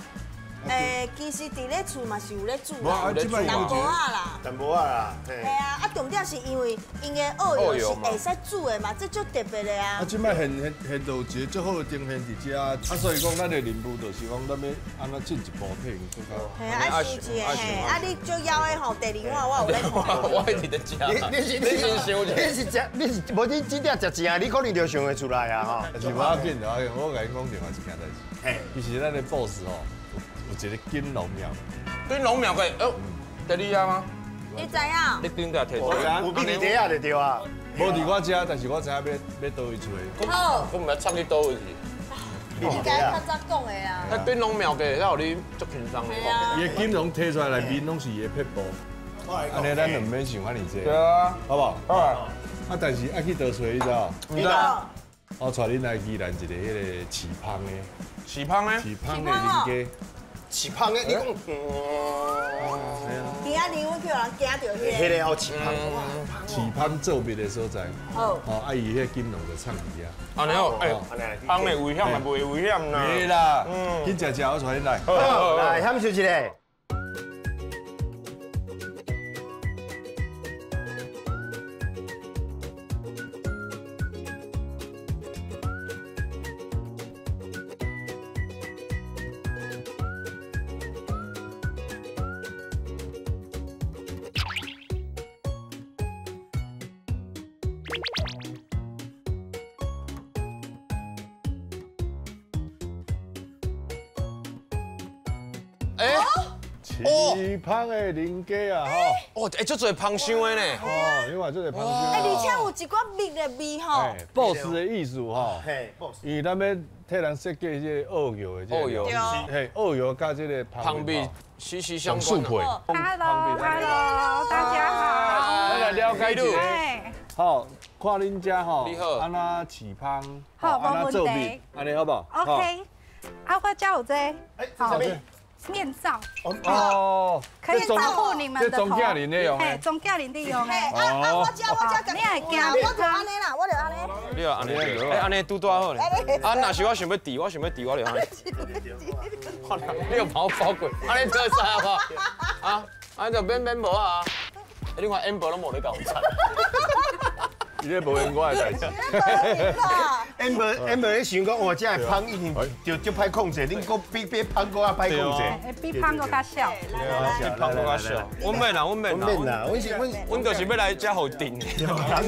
其实伫咧厝嘛是有咧煮啦，淡薄仔啦，淡薄仔啦，系啊，啊重点是因为𪜶的澳油是会使煮的嘛，这足特别的啊。啊，这摆现现现就有一个足好的呈现伫遮，啊，所以讲咱的任务就是讲，咱欲按怎进一步提更较。嘿，啊想一下，嘿，啊你足枵的吼，第二碗我有咧看。我一直咧食。你是你是想你是食你是无你这点食正，你可能就想会出来啊吼。但是无要紧，无要紧，我共𪜶讲另外一件代志。嘿，其实咱的 boss 吼。有一个金龙庙，金龙庙个，哦，在你遐吗？你知影？你顶下提出来，有比你底下就对啊。无伫我遮，但是我知影欲佗位揣。好，我毋知插你佗位去。你应该较早讲的啊。那金龙庙个，才予你足轻松的。伊的金龙提出来内面拢是伊的撇步，按呢咱就毋免想遐尔济。对啊，好无？好。啊，但是爱去佗揣，你知无？毋知。我带恁来宜兰一个彼个饲芳的。饲芳的？饲芳的人家。饲芳的，你讲，今仔日阮去予人惊著彼个。彼个好饲芳，饲芳做蜜的所在。好。哦，啊，伊彼个金龙就藏伫遐。按呢哦，欸，芳的危险嘛，袂危险啦。袂啦，去食食，我带恁来。好，来，享受一下。饲芳的人家啊，吼！哦，欸，足济芳香的呢。哦，你看足济芳香。欸，而且有一寡蜜的味吼。 boss 的意思吼，嘿，因为咱欲替人设计这个澳油的这个，澳油，嘿，澳油佮这个芳蜜息息相关。 Hello，Hello，大家好。咱来了解一下。好，看恁遮吼，按怎饲芳，按怎做蜜，按呢好无？OK。啊，我遮有这个，好。面罩哦，可以保护你们的头。这庄稼人咧用的，庄稼人咧用的。啊，我遮我遮，你会惊？我就按呢啦，我就按呢。你就按呢，欸，按呢拄拄好咧。啊，若是我想欲治，我想欲治，我就按呢。你又把我包过，按呢做啥无？啊，按就免免无啊。你看烟波拢无咧共我伊咧无闲我的代志。烟无烟无咧想讲，哇，这个芳一定就足歹控制，恁阁比芳阁较歹控制。比芳阁较俗。比芳阁较俗。阮免啦，阮免啦，阮免啦，阮是阮，阮就是欲来遮予定的。人讲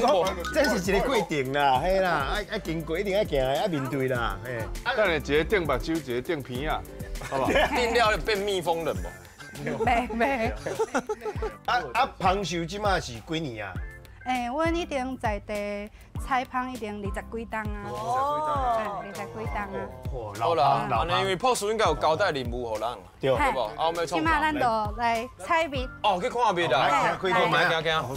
这是一个过程啦，嘿啦，爱经过，一定爱行的，爱面对啦，嘿。等下一个钉目睭，一个钉鼻仔，好无？钉了就变蜜蜂人无？袂袂。啊，芳秀这马是几年啊？欸，阮已经在地采芳已经20几冬啊，哦，20几冬啊。好啦，按呢因为朴树应该有交代任务予咱，对无？啊，我们这马咱就来采蜜。哦，去看蜜啦，来，开看觅，行行。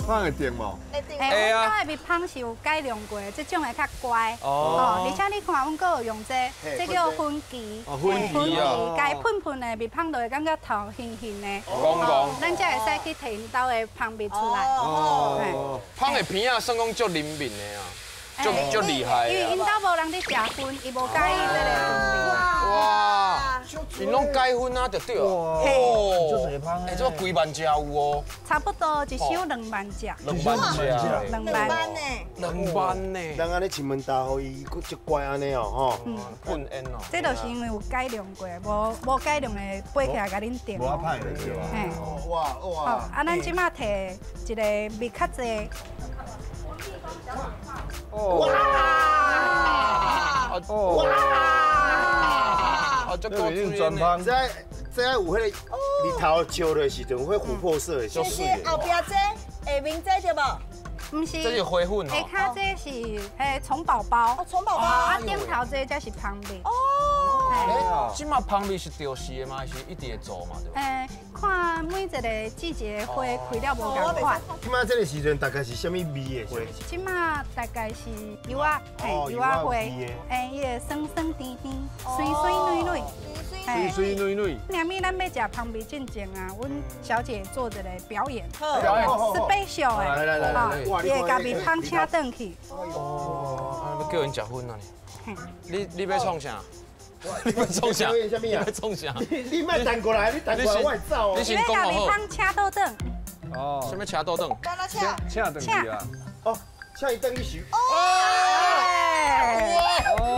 芳会甜无？欸，阮兜的蜜蜂是有改良过的，这种会较乖。哦。而且你看，阮阁有用这个，这叫粉剂。哦，粉剂啊。共喷喷的蜜蜂就会感觉头晕晕的。戆戆。咱才会使去提𪜶兜的蜂蜜出来。哦。蜂的鼻仔算讲足灵敏的啊，足厉害。因为𪜶兜无人伫食薰，伊无佮意这个薰味。哇！𪜶拢改薰啊，就对。哦。欸，这几万只有哦。差不多一箱2万只。2万只。2万呢。2万呢。人按呢亲门大户，伊阁足乖按呢哦，吼。喷烟哦。这就是因为有改良过，无改良的飞起来共恁叮。无歹的对吧？嘿。哇哇。好，啊，咱这马提一个蜜较济。哇！哇！啊，这个已经全芳。这有彼个日头照落时阵，有彼琥珀色的，这是后壁这下面这对无？毋是，这是花粉下跤这是嘿虫宝宝，哦，虫宝宝。啊，顶头这才是蜂蜜。哦。这马蜂蜜是著时的吗？还是一直会做嘛？对。看每一个季节花开了无仝款。这马这个时阵大概是啥物味的花？这马大概是柚仔，嘿，柚仔花，欸，伊会酸酸甜甜，水水软软。水水水软软。娘咪咱欲食芳味进前啊，阮小姐做一个表演，表演，special 的，来来来来，伊会共蜜蜂请转去。哦，欲叫𪜶食薰啊你？你欲创啥？你欲创啥？你欲创啥？你莫弹过来，你弹过来我会走。你先讲好。蜜蜂请倒转。哦。啥物请倒转？请请转去啊！哦，请伊转去收。哦。哦！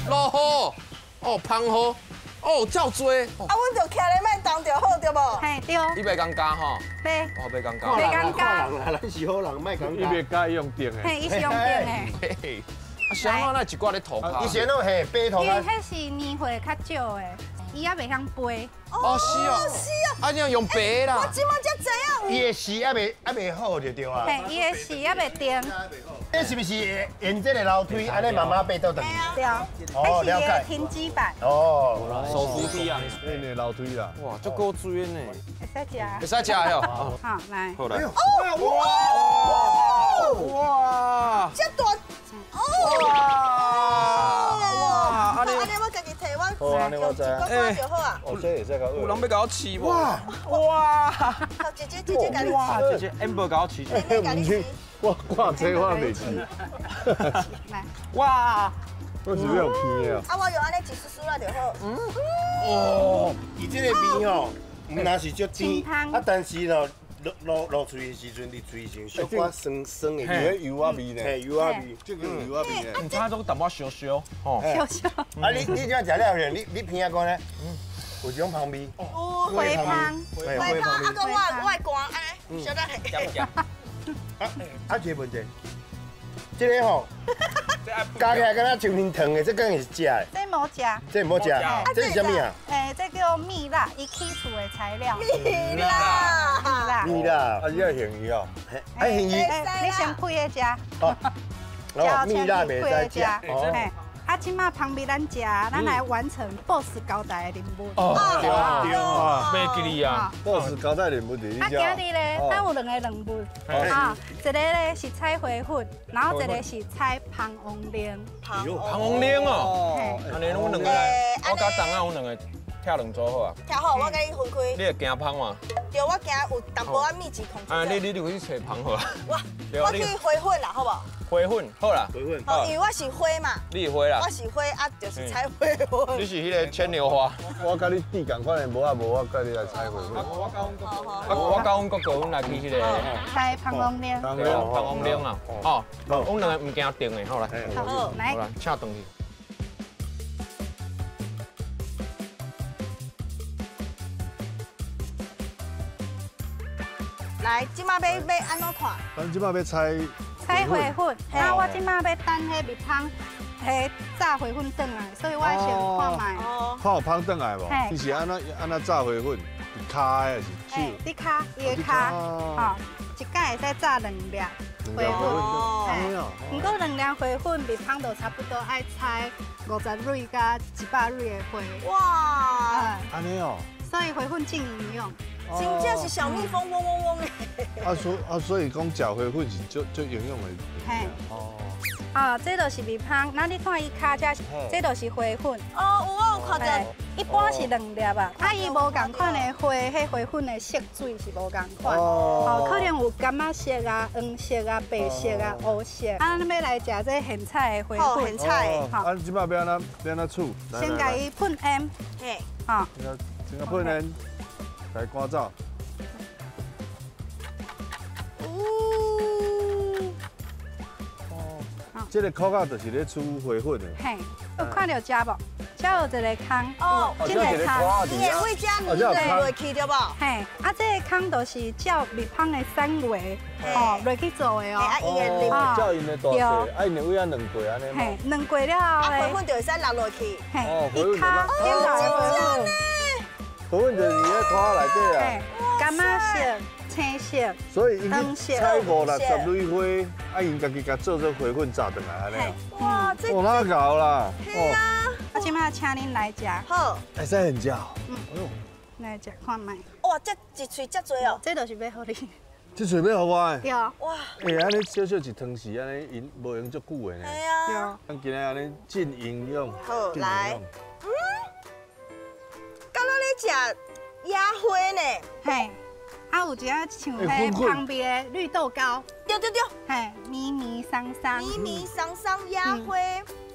落雨，哦，芳雨，哦，照多。啊，阮就徛咧莫动就好，对无？嘿，对。你袂尴尬吼？袂。我袂尴尬。袂尴尬。咱是好人，莫尴尬。伊袂介意用电的。嘿，伊是用电的。啊，啥物那一挂咧涂跤？以前拢嘿白涂跤。因为彼是年岁较少的。伊也袂晓飞。哦，是哦，是哦，啊，你用白啦。我这马才知影。伊的丝还袂好就对啊。嘿，伊的丝还袂定。这是不是沿这个楼梯按呢慢慢爬倒转去？对。哦，了解。停机板。哦，手扶梯啊，那个楼梯啊。哇，足够水呢。会使食。会使食哟。好，来。好来。哦哇！哇！这大。哦。哇！按呢我家己提我。好，按呢我知。哎，就好啊。哦，这会使共。有人欲共我饲无？哇！哇！好，姐姐姐姐共你。哇，姐姐，amber 共我饲。毋是，我挂这我袂饲。来。哇！我是用片的啊。啊，我用按呢一丝丝仔就好。嗯。哦，伊这个味吼，毋但是足甜，啊，但是咯。落落喙的时阵，入喙时小可酸酸的，有油仔味呢。嘿，油仔味，这个油仔味呢。毋知都淡薄烧烧，吼。烧烧。啊，你这食了后，你鼻仔讲呢？有一种芳味。哦，花芳。花芳，啊，阁我的肝按呢，小等下。啊，一个问题，这个吼，加起来敢若像面糖的，这敢是食的？这无食。这无食，这是啥物啊？欸，这叫蜜蜡，伊起厝的材料。蜜蜡。蜜蜡。蜜蜡。啊，你爱兴伊哦？爱兴伊。你先开个食。哦。蜜蜡袂使食。嘿。啊，这马芳味咱食，咱来完成 BOSS 交代的任务。哦，对对，袂记哩啊！BOSS 交代任务伫你遮。啊，今日咧，咱有两个任务，啊，一个咧是采花粉，然后一个是采蜂王奶。蜂王奶哦，按呢阮两个来，我佮东仔阮两个跳两组好啊。跳好，我佮你分开。你会惊蜂吗？对，我惊有淡薄仔密集恐惧。啊，你就去揣蜂好啊。我去花粉啦，好无？花粉好啦，花粉。好，因为我是花嘛。你是花啦。我是花啊，就是采花粉。你是彼个牵牛花。我佮你弟仝款的，无啊无，我佮你来采花粉。我佮阮哥哥，阮来去彼个。采蜂王奶。蜂王奶啊，哦，阮两个毋惊电的，好来。好，来。好来，请转去。来，这马欲按怎看？咱这马欲采。采花粉，啊，我这马欲等彼蜜蜂，彼炸花粉转来，所以我先看觅。看有蜂转来无？伊是按怎炸花粉？伫跤的还是手？伫跤，伊的跤，吼，一摆会使炸两粒花粉。毋过两粒花粉，蜜蜂就差不多爱采50蕊佮100蕊的花。哇！按呢哦。所以花粉真营养。真正是小蜜蜂嗡嗡嗡的。啊，所以讲食花粉是足足营养的。嘿。哦。啊，这就是蜜蜂。那你看伊跤这，这就是花粉。哦，有我有看到。一般是两粒啊，啊，伊无仝款的花，彼花粉的色水是无仝款。哦。可能有柑仔色啊、黄色啊、白色啊、乌色。啊，咱欲来食这现采的花粉。现采的。啊，这摆欲按怎欲按怎处？先共伊喷盐。嘿。好。先共喷盐。来赶走。哦，这个口感就是咧煮花粉的。嘿，有看到这无？这有一个空，哦，这个空，伊会为这泥落去对无？嘿，啊，这个空就是照蜜蜂的三围，哦，落去做的哦。啊，伊会照𪜶的大小，啊，𪜶会按两过按呢。嘿，两过了后咧，花粉就会使落落去。嘿，伊跤，哦，花粉就是伫咧内底啊。柑仔色、青色、所以𪜶去采50、60蕊花，啊，𪜶家己共做做花粉炸转来按呢。哇，这哦，哪𠢕啦？嘿啊，啊，这这马请恁来食。好。会使现食。嗯。哎呦。来食看觅。哇，这一喙遮济哦。这就是欲予你。这喙欲予我的。对。哇。欸，按呢小小一汤匙，按呢用无用足久的呢。系啊。咱今日按呢进营养。好，来。嗯。敢若咧食野花呢？嘿。啊，有一仔像彼旁边的绿豆糕。对对对。嘿，绵绵桑桑。绵绵桑桑野花，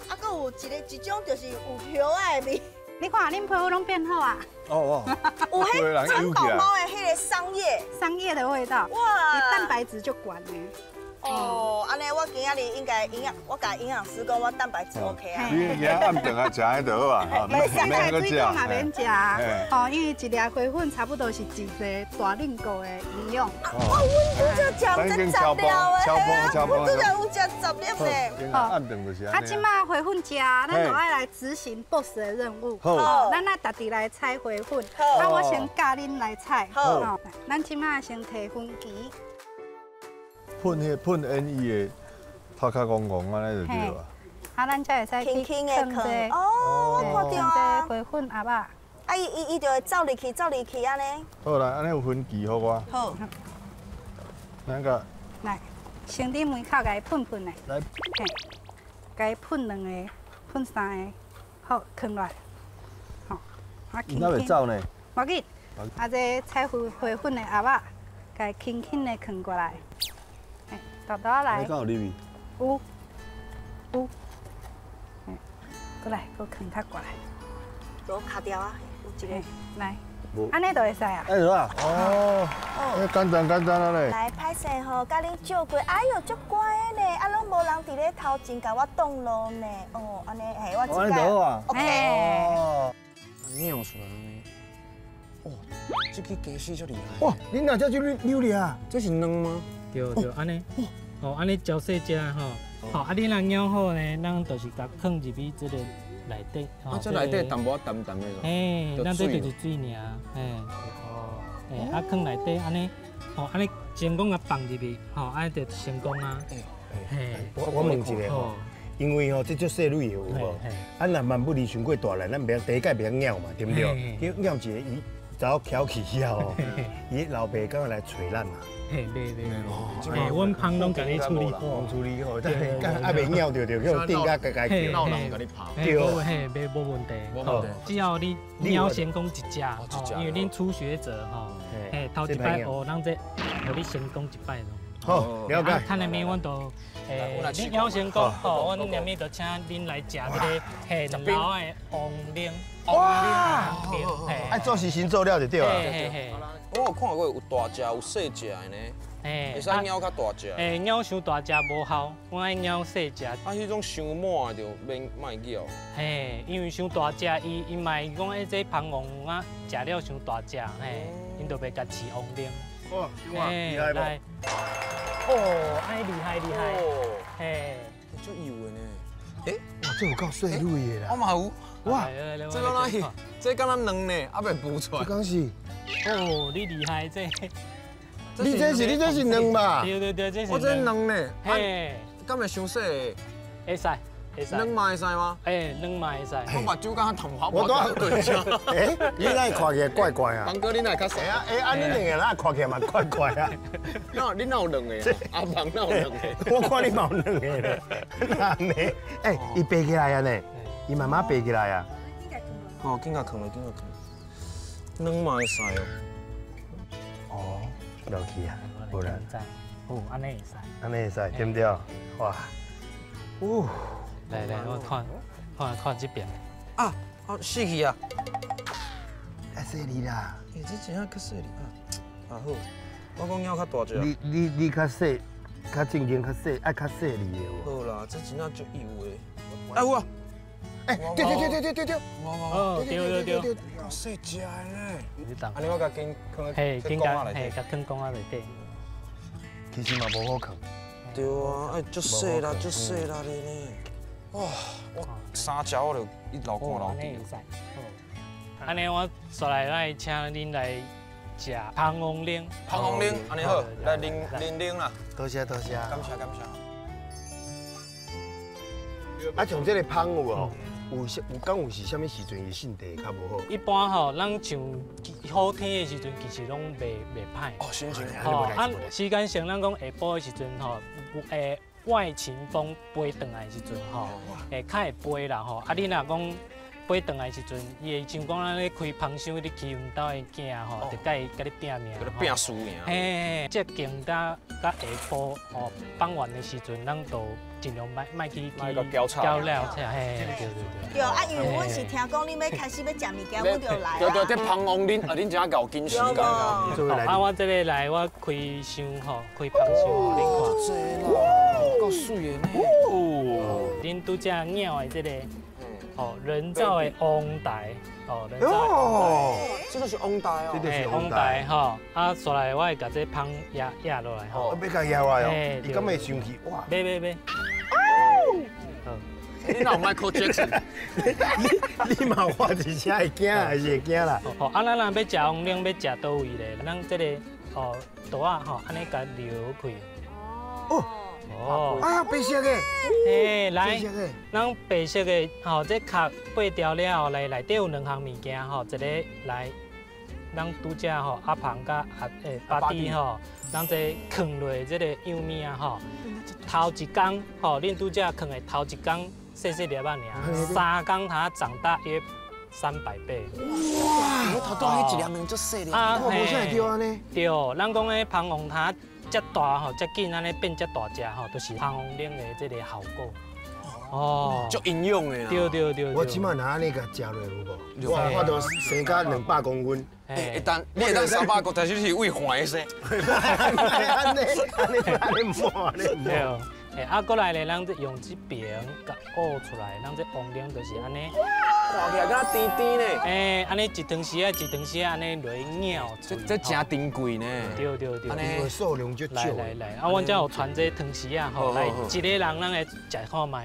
啊，阁有一个一种就是有叶仔的味。你看，恁皮肤拢变好啊！哦哦，有彼蚕宝宝的彼个桑叶，桑叶的味道，哇，蛋白质就悬的。哦，按呢我今仔日应该营养，我共营养师讲我蛋白质 OK 啊。你今暗顿啊食彼就好啊，袂使水果嘛免食，吼，因为一粒花粉差不多是一个大冷果的营养。哦，阮拄才食这十粒的，阮拄才有食10粒呢。暗顿就是啊，这马花粉食，咱就爱来执行 boss 的任务。好，咱爱家己来采花粉。啊，我先教恁来采。好，咱这马先提粉机。喷彼喷烟伊的头壳戆戆按呢就对啊。啊，咱才会使去轻轻的囥。哦，我看著啊。这花粉盒仔。啊，伊伊伊就会走入去，走入去按呢。好啦，按呢有分歧予我。好。咱个。来，先伫门口共伊喷喷的。来。嘿，共伊喷两个，喷三个，好，囥落来。好，啊，伊哪会走呢？无要紧。啊，这采花花粉的盒仔，共伊轻轻的囥过来。豆豆来，你敢有入去？有，有，过来，阁囥较过来。都卡掉啊，有一个。来，按呢就会使啊。哎，啊，哦，简单简单啊咧。来，歹势吼，共恁借过，哎哟，足乖的呢，啊，拢无人伫咧头前共我挡路呢。哦，按呢，嘿，我这个。啊。 OK。哦。尿出来呢。哦，这支鸡丝足厉害。哇，恁哪这就溜溜啊？这是卵吗？对对，按呢。哦，按呢椒细只吼，好，啊，你若咬好呢，咱就是共囥入去这个内底。啊，这内底淡薄仔淡淡的。嘿，咱这就是水尔，嘿。哦。嘿，啊，囥内底按呢，吼，按呢成功共放入去，吼，按呢就成功啊。嘿，我问一下吼，因为吼这足细蕊的有无？啊，若万不离伤过大力，咱袂第一摆袂晓咬嘛，对不对？去咬一个，伊走翘起了吼，伊老爸敢会来揣咱嘛？嘿，袂袂袂，嘿，阮芳拢共你处理好，处理好，但是啊袂咬著，就去店家家家叫，闹人共你拍。对，嘿，袂无问题，只要你咬成功一只，因为恁初学者吼，嘿，头一摆学，咱这予你成功一摆咯。好，了解。趁下暝阮就，恁咬成功，吼，阮下暝就请恁来食这个嘿两老的王奶。哇！爱做时先做了就对啊。我有看过有大只有细只的呢，会使猫较大只。欸，猫伤大只无效，我爱猫细只。啊，彼种伤满的就免莫咬。嘿，因为伤大只，伊伊嘛会讲，欸，这蜂王啊，食了伤大只，嘿，𪜶就袂共饲王奶。哇，厉害无？哦，按呢厉害厉害。嘿，足油的呢。欸，哇，这有够细蕊的啦。我嘛有。哇，这敢若是，这敢若卵呢，犹未孵出来。这敢是？哦，你厉害这。你这是你这是卵吧？对对对，这是。我这卵呢？嘿，敢会伤细？会使，会使。卵嘛会使吗？哎，卵嘛会使。我目睭敢若头我对。哎，你哪看起来怪怪啊？王哥，你哪较细啊？哎，啊，你两个哪看起来嘛怪怪啊？那你哪有两个？阿王哪有两个？我看你嘛有两个咧。哪呢？哎，伊爬起来啊呢？伊慢慢爬起来啊。哦，紧共囥落，紧共囥。卵嘛会使哦。哦，落去啊，无啦。哦，按呢会使。按呢会使，对不对？哇，哦，来来，我看，看看这边。啊，啊，死去啊！太细腻啦。欸，这真正较细腻啊。啊好，我讲猫较大只。你较细，较正经，较细，爱较细腻的有。好啦，这真正足油的。哎有啊。哎，对对对对对对对，哦，对对对对，够细只的咧。按呢我共紧囥嘿，紧共嘿，共囥缸仔内底。其实嘛无好囥。对啊，哎，足细啦，足细啦的呢。哇，我三只我就一流汗流滴。按呢我煞来来请恁来食蜂王奶。蜂王奶，按呢好，来啉啉奶啦。多谢多谢。感谢感谢。啊，像这个蜂有无？有有敢有是啥物时阵伊性地较无好？一般吼，咱像好天的时阵，其实拢袂歹。哦，心情吼，啊，时间上咱讲下晡的时阵吼，外勤风飞转来的时阵吼，会较会飞啦吼。啊，你若讲飞转来时阵，伊会像讲咱咧开芳香，你去阮兜的囝吼，就佮伊佮你拼命，佮你拼输赢。嘿，接近到到下晡吼，傍晚的时阵，咱就尽量莫去去交叉。交了，嘿，对对对。对啊，因为阮是听讲你欲开始欲食物件，阮就来。对对，这芳王恁啊，恁真𠢕坚持㗎。啊，我这个来，我开箱吼，开芳香予恁看。够水的呢。恁拄则咬的这个。哦，人造的王台，哦，人造的王台，这个是王台哦，这个是王台吼。啊，煞来我会共这芳压压落来吼。欲共压落来哦，伊敢会生气？哇！欲欲欲。哦。你若有 Michael Jackson？你嘛我一声会惊还是会惊啦？吼，啊，咱若欲食王奶，欲食佗位咧？咱这个哦，刀仔吼，按呢共撩开。哦。哦，啊，白色的，嘿，来，咱白色的，吼，这壳掰掉了后，来内底有两项物件，吼，一个来，咱拄则吼阿庞佮阿巴蒂吼，咱这囥落这个幼物啊，吼，头一工，吼，恁拄则囥的头一工细细粒仔尔，3工它长大约300倍。哇，我头拄彼一粒两足细粒，啊，无啥会对按呢？对，咱讲彼芳王它。遮大吼，遮紧按呢变遮大只吼，就是芳王奶的这个效果。哦，足营养的啦。对对对。我这摆若按呢共食落有无？我都生甲200公分。会当，你会当300公，但是你是为环的生。按呢按呢按呢满咧。对。哎，啊，过来咧，咱这用这边共挖出来，咱这王奶就是按呢。看起来敢若甜甜呢。哎，按呢一汤匙啊，一汤匙啊，按呢落去咬。这真珍贵呢。对对对。按呢数量足少。来来来，啊，阮遮有传这汤匙啊，吼，来一个人咱来食看觅。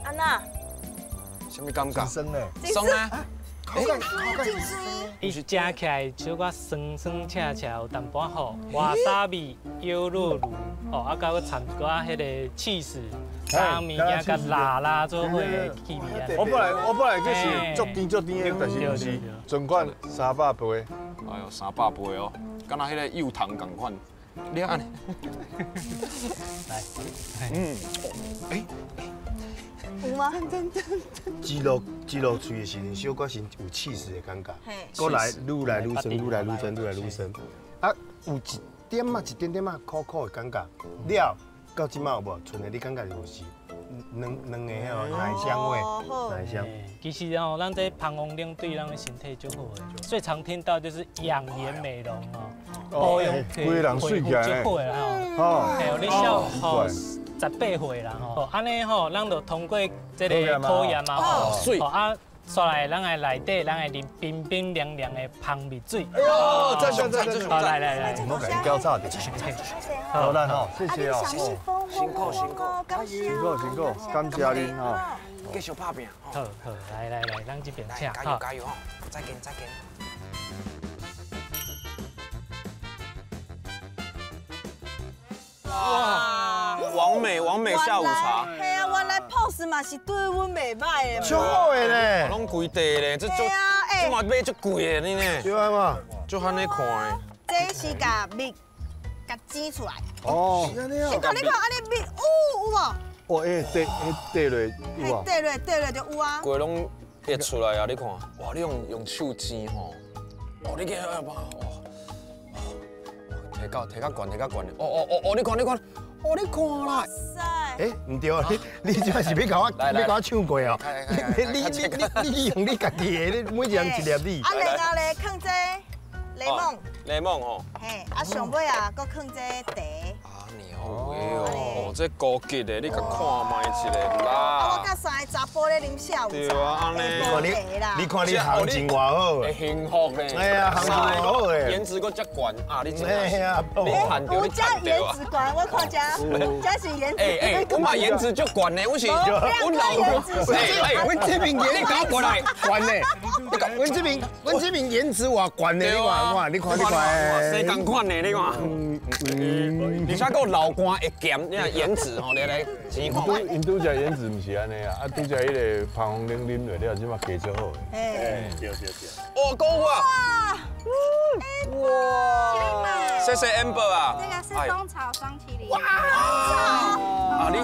安那？啥物感觉？酸呢？酸啊！口感真酸。伊食起来小可酸酸涩涩，有淡薄吼瓦萨比、优酪乳，吼啊，佮掺一寡彼个起司，加物件佮辣辣做伙的气味啊。我本来去是足甜足甜的，但是毋是全款300倍。哎呦，300倍哦，敢若彼个幼糖仝款。你按呢？来，哎。有吗？挤落挤落喙的时阵，小可先有起司的感觉，阁来愈来愈酸，愈来愈酸，愈来愈酸。啊，有一点仔一点点仔苦苦的感觉。了，到这摆有无？賰的你感觉就是软软的吼奶香味，奶香。其实哦，咱这芳王奶对咱的身体足好的，最常听到就是养颜美容哦，保养规人水起来足好的吼。嘿，你小吼。18岁啦吼，按呢吼，咱就通过这个考验嘛吼，啊，煞来咱的内底，咱会啉冰冰凉凉的蜂蜜水。哎呦，赞赞赞赞！来来来，我共你交叉者。好啦吼，谢谢哦。辛苦辛苦，辛苦辛苦，感谢恁吼。继续打拼。好好，来来来，咱这边请。加油加油吼！再见再见。哇，王美王美下午茶。嘿啊，原来 POS 嘛是对阮袂歹的。足好的咧，拢规地咧，这足，这嘛买足贵的呢。对啊嘛，足按呢看的。这是共蜜共挤出来。哦。你看你看，按呢蜜有有无？哦，哎，缀缀落有啊。缀落缀落就有啊。规拢溢出来啊！你看，哇，你用手挤吼，哦，你看哇，提到提较悬，提较悬的，哦哦哦哦，你看你看，哦你看啦。哎，毋对啊，你这摆是欲共我欲共我抢过哦？你用你家己的，你每一人一粒你。啊，另外咧，放这柠檬。柠檬吼。嘿，啊上尾啊，阁放这茶。哦，这高级的，你共看觅一下啦。啊，我佮三个查埔咧啉下午茶。对啊，按呢。你看你行情偌好，幸福咧。哎呀，行情偌好诶。颜值阁遮悬啊！你真哎呀，你赚著，你赚著啊。颜值悬，我看遮，遮是颜值。哎哎，我嘛颜值足悬的，我是阮老婆。哎，阮这边颜值过来悬的。阮这边，阮这边颜值偌悬的，你看，看，你看，你看，生仝款的，你看。而且阁老干会咸，你看颜盐子吼，你来试看觅。𪜶拄食盐子毋是按呢啊，啊拄食彼个芳红奶啉落了，这马加足好的。嘿，对对对。哇，够啊！哇！谢谢 Amber 啊。这个是蜂草双麒麟。哇！啊你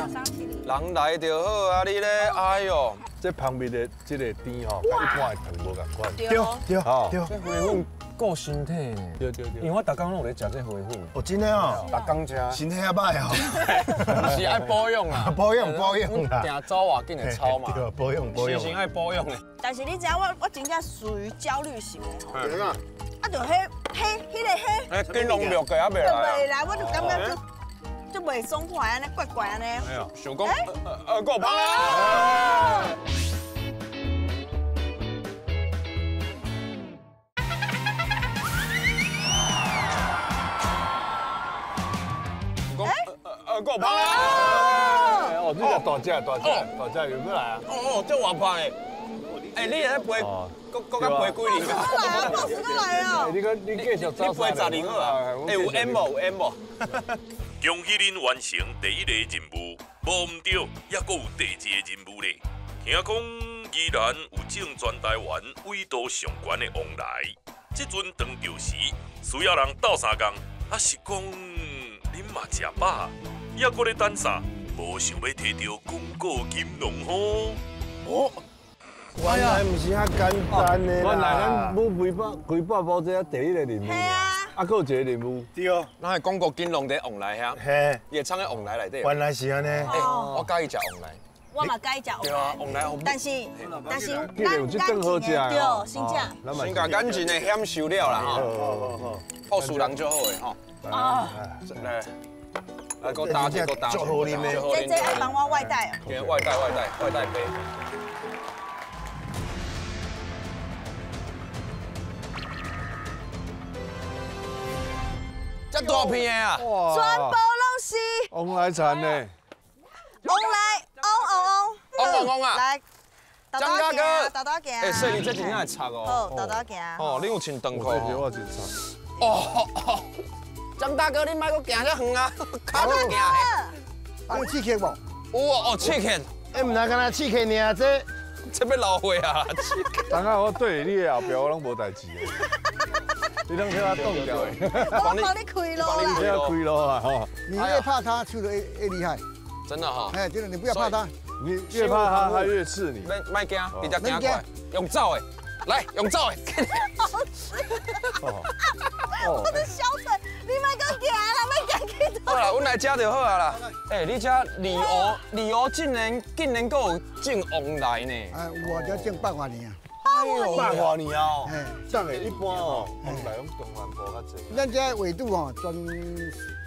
人来就好啊，你咧，哎呦，这旁边的这个甜吼，佮一般的糖无仝款。对对对。这花粉顾身体呢。对对对。因为我逐工拢有咧食这花粉。哦，真的哦。逐工食。身体也歹哦。是爱保养啊。保养保养啊。定走啊，紧会操嘛。对，保养保养。心爱保养的。但是你知影我真正属于焦虑型的吼。啊，就彼彼个彼。哎，金龙庙过还袂来啊？袂来，我就感觉就袂爽快按呢，怪怪按呢。哎呀，想讲，够芳啊！够芳啊！哦，这只大只，大只，大只又过来啊！哦哦，这活泼的。哎，你咧飞，阁阁飞几年啊？来啊，老师都来啊！你你继续走。你飞10年好啊！哎，有 M 无？有 M 无？恭喜恁完成第一个任务，无毋对，犹阁有第二个任务咧。听讲宜兰有种全台湾纬度上悬的旺来，这阵当着时需要人斗相共，还是讲恁嘛食饱，犹阁咧等啥？无想欲提著广告金龙吼？哦。原来毋是遐简单的啦！原来咱母规百包这第一个任务。啊，阁有一个任务。对哦。咱的广告金龙伫旺来遐。嘿。伊会藏喺旺来内底。原来是按呢。欸，我佮意食旺来。我嘛佮意食旺来。对啊，旺来好。但是咱这更好食。对，先食。先共眼前的享受了啦吼。好好好。朴素人足好的吼。啊。来。来，阁打一个，阁打。足好啉的。这爱帮我外带哦。对，外带外带外带杯。这大片的啊！全部拢是旺来田呢。旺来，旺旺旺，旺旺旺啊！来，张大哥，豆豆行。哎，说你这真正会插哦。好，豆豆行。哦，你有穿长裤。我真插。哦，张大哥，你莫阁行遮远啊，跤都行。有刺客无？有哦，哦，刺客。哎，毋知敢若刺客尔，这欲老岁啊！当下我对你的后壁，我拢无代志的。你拢替我挡掉的，我帮你开路啦，你要开路啊！吼，你越怕他，出的越厉害。真的哈，哎，真的，你不要怕他，你越怕他，他越刺你。莫惊，直接行过来，用走的，来用走的。我的小腿，你莫阁行啦，莫行去。好啦，阮来食就好啊啦。哎，你这二湖竟然阁有种旺来呢？哎，有啊，这种100多年啊。百外年哦，等下一般哦，旺来拢中南部较济。咱这纬度吼，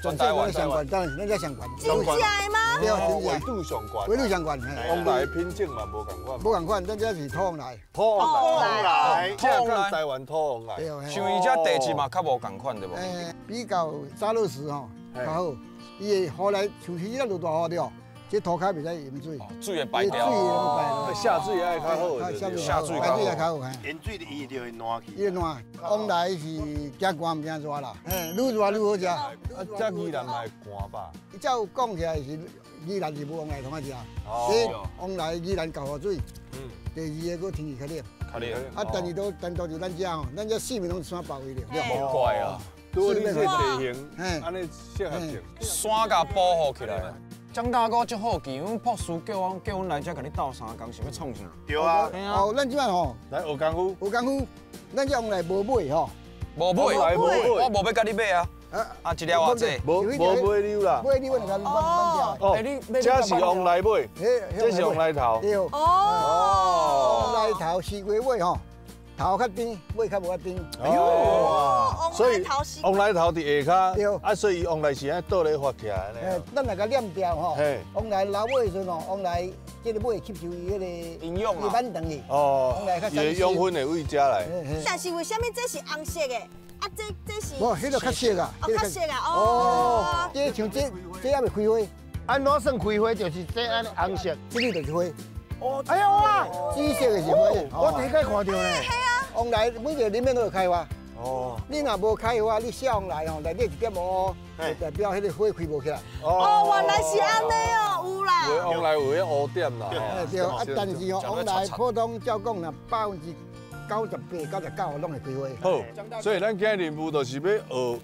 全台湾上悬，当然咱这上悬。真正的吗？对，真纬度上悬。纬度上悬。旺来品种嘛无仝款。无仝款，咱这是土旺来。土旺来，土旺来，台湾土旺来。像伊这地质嘛较无仝款对无？比较沙落石吼较好，伊会雨来像彼咱落大雨对。这土较袂使淹水，水会排掉。下水爱较好，下水较好。淹水伊就会烂去。伊会烂，往来是惊寒毋惊热啦，嘿，愈热愈好食。啊，这宜兰嘛会寒吧？照讲起来是宜兰是无往来通啊食，这往来宜兰厚雨水。嗯。第二个阁天气较冷。较冷。啊，第二都单独就咱这吼，咱这四面拢是山包围着。好怪啊！拄好你这地形，按呢适合种。山共保护起来。张大哥足好奇，阮博士叫阮来遮共你斗相共，是欲创啥？对啊。哦，咱这摆吼，来学功夫。学功夫，咱这往来无买吼。无买，我无欲共你买啊。啊，一粒偌济？无无买溜啦。买溜，我就共你挽掉。哦，这是旺来尾，这是旺来头。对。哦。旺来头西瓜尾吼。头较甜，尾较无遐甜。哎呦，所以旺来头伫下跤，啊，所以旺来是按倒咧发起来呢。咱若共捻掉吼，旺来老尾的时阵吼，旺来这个尾吸收伊彼个营养啊，伊长去。哦，伊的养分会为遮来。但是为啥物这是红色的？啊，这是？无，彼个较色啊。哦，较色啊，哦。这像这还袂开花。按怎算开花？就是这按呢红色，这个就是花。哦，哎呀哇，紫色的是花，我第一摆看到呢。系啊，旺来每个里面都有开花。哦。你若无开花，你小黄来吼，内底一点乌，就代表彼个花开无起来。哦，原来是按呢哦，有啦。有黄来有彼乌点啦。对，啊，但是吼，黄来普通照讲啦，98%、99%拢会开花。好，所以咱今日任务就是欲学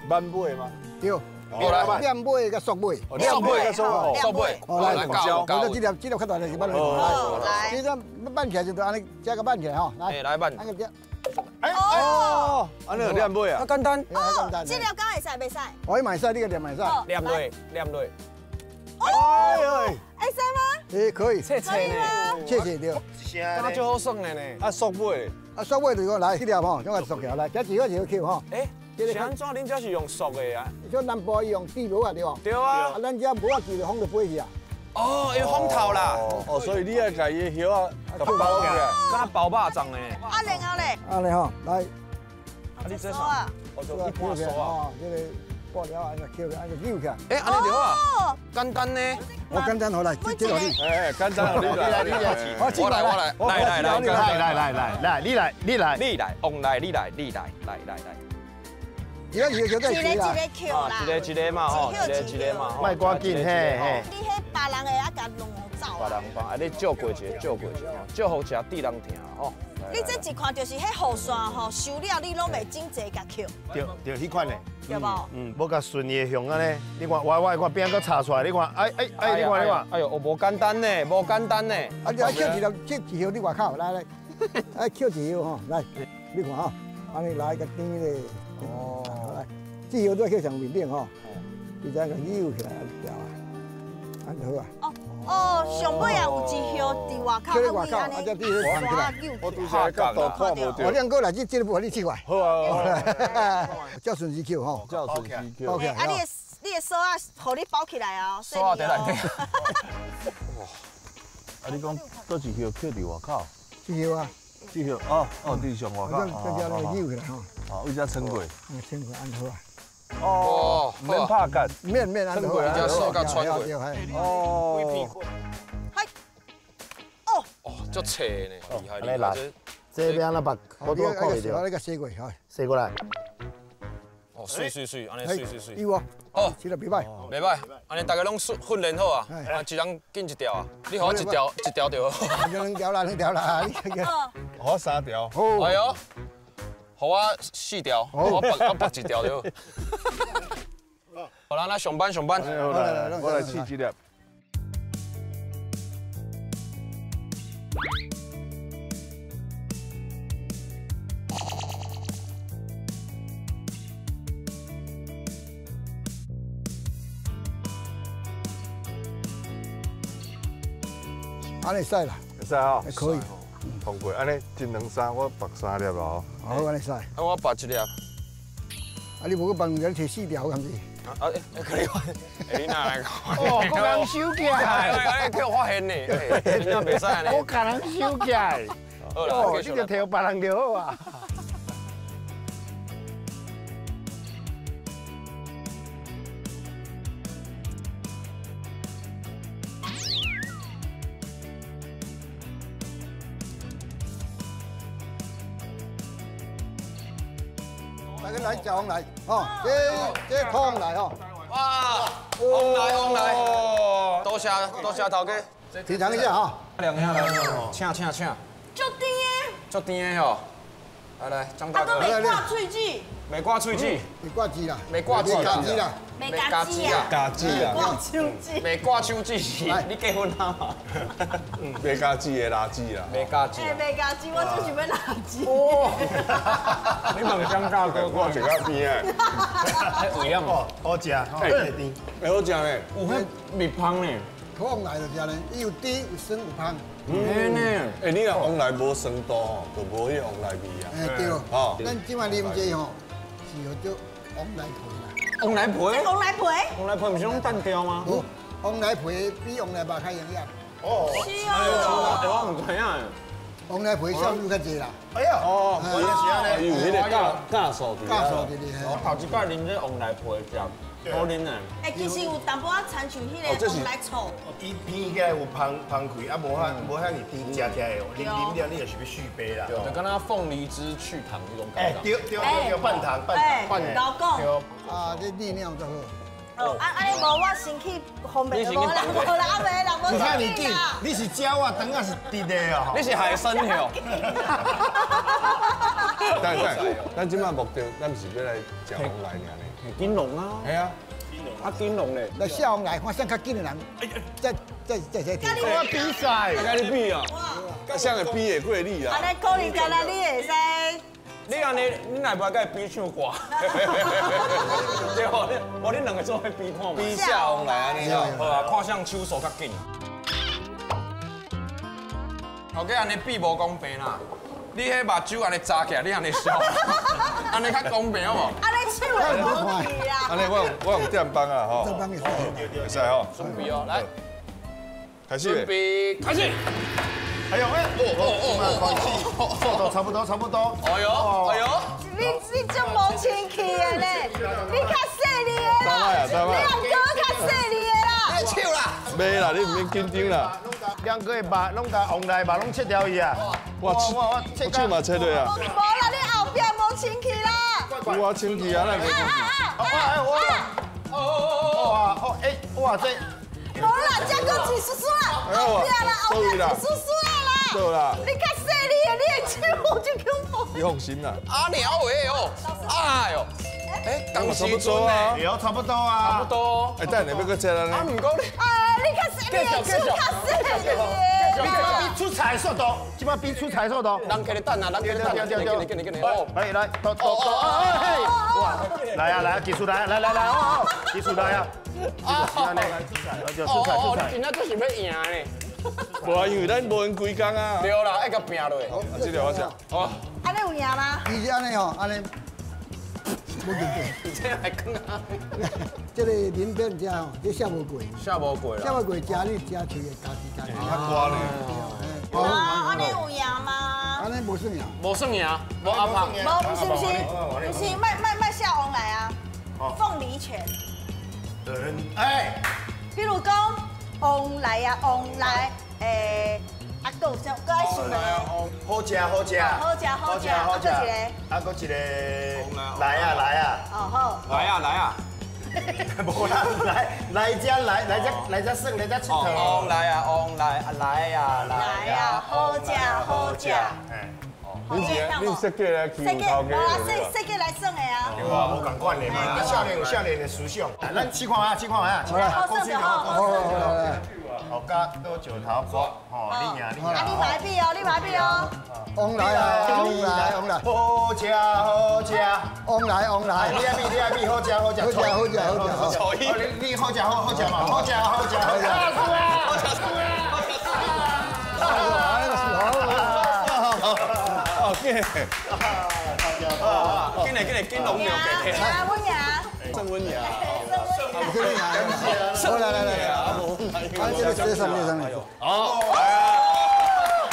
挽尾吗？对。两尾佮缩尾，两尾佮缩缩尾。好来，我这粒这粒较大粒是挽落来，这只挽起来就按呢，这个挽起来吼，来，来挽。哎哦，按呢两尾啊，较简单。哦，这粒敢会使袂使？可以嘛会使，你个念嘛会使。念落，念落。哎呦，会使吗？哎，可以。切切呢？切切对。敢足好耍的呢。啊，缩尾。啊，缩尾就是讲来，这粒吼，将它缩起来，来，这一个一个扣吼。哎。是按怎？恁这是用塑的啊？像南部伊用地螺啊，对无？对啊。啊，咱这无啊，就风就飞去啊。哦，因为风透啦。哦，所以你爱共伊的叶仔包起来，敢若包肉粽呢。啊，然后咧？啊，然后来。啊，你这啥？哦，就一般塑啊。这个布料按呢扣，按呢扭起来。哎，按呢就好啊。简单呢。我简单好来，这这你。哎，简单好你来，你来，我来，我来，来来来来来来来，你来，你来，你来，王来，你来，你来，来来来。一个一个一个一个扣啦，一个一个嘛吼，一个一个嘛，莫赶紧嘿嘿。你彼别人的啊，共弄走别人帮，啊你照过一个，照过一个，照予食对人疼吼。你这一看就是彼雨伞吼，收了你拢袂整齐共扣。对对，彼款的。对无？嗯，无共顺伊的向按呢，你看我我看边仔阁插出来，你看，哎哎哎，你看你看，哎哟，无简单呢，无简单呢。啊，你啊扣一粒，扣一叶你外口来来，啊扣一叶吼，来，你看吼，按呢来个甜咧。哦，来，这叶都扣上面顶吼，就这样扭起来就掉啊，按就好啊。哦哦，上尾也有一叶伫外口，啊外口，啊这地方藏起来。我拄才角度看无著。我两个来，这这个部分你试过。好啊，照顺时扣吼。照顺时扣。啊，你的锁仔，予你包起来啊。锁仔伫内底。哇！啊，你讲佗一叶扣伫外口？这叶啊。这叶哦哦，伫上外口。这这这扭起来吼。哦，为遮撑过。嗯，撑过按好啊。哦，免拍结，免免按好。撑过，只手甲穿过。哦。嗨。哦。哦，足斜呢，厉害厉害。这边那把，我都看袂到。你共洗过，好。洗过来。哦，水水水，按呢水水水。有无？好，这个袂歹。袂歹，按呢大家拢训训练好啊，啊，一人拣一条啊，你予我一条，一条就好。两条啦，两条啦，你。我三条。哎呦。予我四条，我绑一条就好。好啦，那上班上班。我来试这粒。按呢使啦，会使哦，可以。通过，按呢一两三，我绑三粒哦。好，按呢使。啊，我绑一粒。啊，你无去绑两条，摕四条，敢是？啊，哎，可以，你哪来讲？哦，阁人收起来，哎，叫发现呢，真正袂使呢。我共人收起来。哦，你就摕予别人就好啊。大家来食王来，吼，这土王来吼。哇，王来王来，多谢多谢头家。品尝一下哈。两下来，请请请。足甜的。足甜的吼。来来，张大哥。啊，阁袂挂喙齿。袂挂喙齿。袂挂舌啦。袂挂舌啦。袂加舌啊。加舌啊。挂手指。袂挂手指，你结婚啊嘛？袂加舌的垃圾啦。袂加舌。哎，袂加舌，我就是欲垃圾。哦。你问张大哥，我食到边啊。有影无？好食，哎，甜，哎，好食呢。有彼蜜芳呢？土王来就食呢，伊有甜有酸有芳。嗯呢。哎，你若王来无酸度吼，就无彼王来味啊。哎对。哦。咱这摆啉这吼，是叫做王来皮啦。王来皮？王来皮？王来皮毋是拢单调吗？无，王来皮比王来肉较营养。哦。是哦。哎，我毋知影。王来皮效率较济啦。哎呀。哦，原来是按呢。有彼个价酵素伫。酵素伫咧。头一摆啉这旺来皮汁，好啉呢。欸，其实有淡薄仔亲像彼个旺来醋。伊偏起来有芳芳开，啊，无遐无遐尔甜，食起来啉啉了你就是欲续杯啦。对，就敢若凤梨汁去糖彼种感觉。对对对对，半糖半糖。半老讲。啊，这利尿就好。哦，啊啊！你无我先去方便，无啦无啦，啊袂啦，无。你看你紧，你是鸟啊，肠仔是直的哦。你是海参哟。等等，咱这摆目的，咱毋是欲来食旺来尔呢？金龙啊。系啊。啊，金龙咧。来下旺来，看谁较紧的人，再再再再跟我比赛，跟你比啊。谁会比会过你啊？按呢可能干焦你会使。你按呢，你若无爱比唱歌，对无？无你两个做伙比看嘛？比下旺来按呢，好啊，看谁手速较紧。头家按呢比无公平啦，你彼目睭按呢眨起来，你按呢笑，按呢较公平好无？按呢手会无去啦。按呢我用电棒啊吼，电棒会使，会使吼。准备哦，来，开始。准备开始。哎呦哎，哦哦哦哦，速度差不多差不多。哎呦哎呦，你足无清气的咧，你较细腻的啦，你两哥较细腻的啦。你手啦。袂啦，你毋免紧张啦。两个的肉拢共旺来肉拢切掉去啊。我我手嘛切落啊。无啦，你后壁无清气啦。有啊，清气啊，那。啊啊啊！哦哦哦哎哇这。无啦，这阁一丝丝啦，后壁啦，后壁一丝丝啦。对啦，你较细腻的，你的手就恐怖。你放心啦。阿鸟喂哦，哎呦，哎，当差不多啊，对，差不多啊，差不多。哎，等下欲阁切了呢。啊，毋过你，哎，你较细腻的手较细腻的。你这摆比出菜速度，这摆比出菜速度。人客咧等啊，人客咧等，给你给你给你。来来，到到到，哎哇，来啊来啊，技术来来来来哦，技术来啊。啊，就出菜出菜。你真正就是欲赢呢。无啊，因为咱无闲规工啊。对啦，爱共拼落。好，这条我食。好。按呢有赢吗？其实按呢吼，按呢无问题。你这来讲啊？这个林边遮吼，这写无过。写无过啦。写无过，食你食喙会加持加持。较刮咧。啊，按呢有赢吗？按呢无算赢。无算赢，无阿胖。无，不是不是，不是，莫莫莫下旺来啊。凤梨拳。哎。比如讲。旺来啊，旺来，欸，啊，阁有啥？阁爱想咧？好食好食，好食好食，好食，啊，阁一个，来啊来啊，哦好，来啊来啊，无啦，来来遮来来遮来遮耍来遮𨑨迌。旺来啊旺来啊来啊来啊，好食好食。你是你设计来欺负头家？无啦，设计来耍的啊。对啊，无仝款的嘛。啊，少年有少年的思想。咱试看下，试看下。好耍就好，好耍就好。好，加多石头瓜，吼，你赢你赢。啊，你买比哦，你买比哦。旺来啊，旺来，旺来。好食好食。旺来旺来。你爱比你爱比，好食好食。好食好食好食。你好食好好食嘛，好食好食好食。好食输啊！好食输啊！好，紧，紧来紧来，紧龙庙给。啊，阮赢。郑温赢。郑温赢。好来来来，啊，这个这上面上面。好，来啊，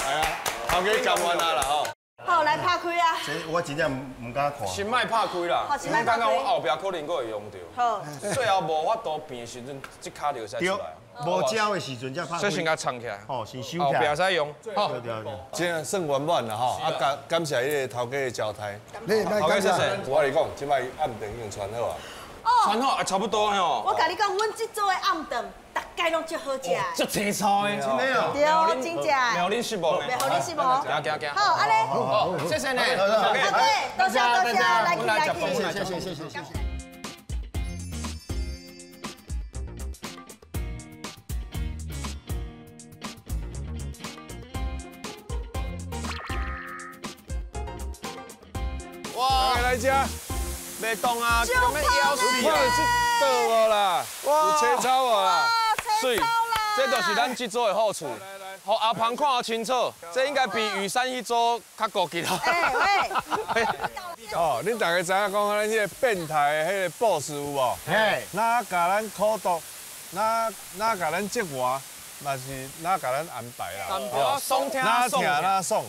来啊，头家讲完啦吼。好，来拍开啊！这我真正毋敢看。先莫拍开啦，好，先莫拍开。我感觉我后壁可能阁会用著。好。最后无法度变的时阵，这跤就会使出来。无鸟的时阵才拍。所以先共藏起来。哦，先收起来。后壁使用。好，这样算圆满啦吼。啊，感感谢彼个头家的招待。头家谢谢。我跟你讲，这摆暗顿已经传好啊。传好啊，差不多吼。我共你讲，阮这组的暗顿，逐家拢足好食的。足青菜的。真的哦。对，真正。袂予恁失望的。袂予恁失望。行行行。好，按呢。好，谢谢你。好，多谢多谢，来去来去。谢谢谢谢谢谢。哇，来吃，袂动啊，咁要枵死啊！看这倒无啦，有青草无啦？水，这就是咱这组的好处。予阿芳看得清楚，这应该比雨山彼组较高级啦。哎喂，哦，恁大家知影讲，咱彼个变态的彼个 boss 有无？嘿，哪共咱苦毒，哪哪共咱折磨，嘛是哪共咱安排啦。爽听哪听哪爽，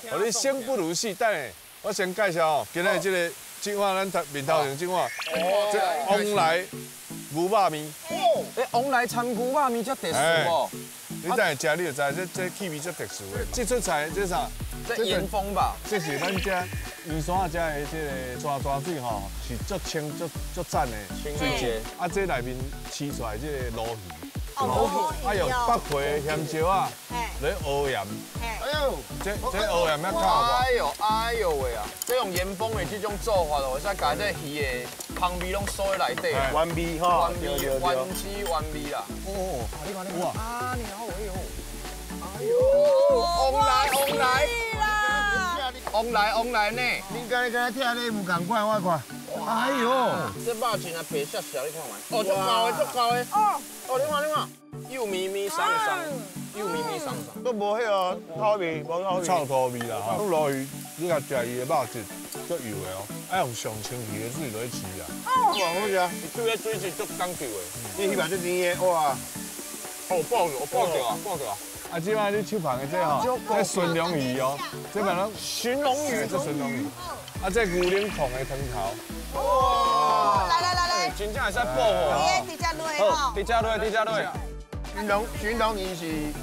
予你生不如死。等下，我先介绍哦，今日这个这碗咱面头前这碗，这旺来牛肉面。哎，旺来掺牛肉面这特殊哦。你等下食你就知，这气味足特殊的。这出菜这啥？这盐风吧？这是咱遮圆山遮的这个泉泉水吼，是足清足足赞的水质。啊，这内面饲出来这个鲈鱼，啊用北皮咸椒啊，来熬盐。哎呦，这熬盐要靠。哎呦哎呦喂啊！这用盐风的这种做法哦，会使共这鱼的香味拢锁在内底。原味吼，原味原汁原味啦。哦，你看你看，啊你好哎呦，哎呦，旺来旺来。旺来旺来呢！恁敢若听咧无仝款，我看。哎呦，这肉真啊白雪雪，你看觅。哦，足厚的，足厚的。哦，哦，你看你看，幼咪咪松松，幼咪咪松松。都无彼个土味，无土味。臭土味啦吼。鲈鱼，你若食伊的肉质，足油的哦，爱用上清气的水落去饲啊。哇，好食！伊对个水质足讲究的。你鱼嘛足甜的，哇！哦，爆了，爆掉啊，爆掉啊！啊，这摆你手旁的这吼，这鲟龙鱼哦，这摆拢鲟龙鱼，这鲟龙鱼。啊，这牛奶控的汤头。哇！来来来来，真正会使补吼。你直接落吼。直接落，直接落。鲟龙鱼是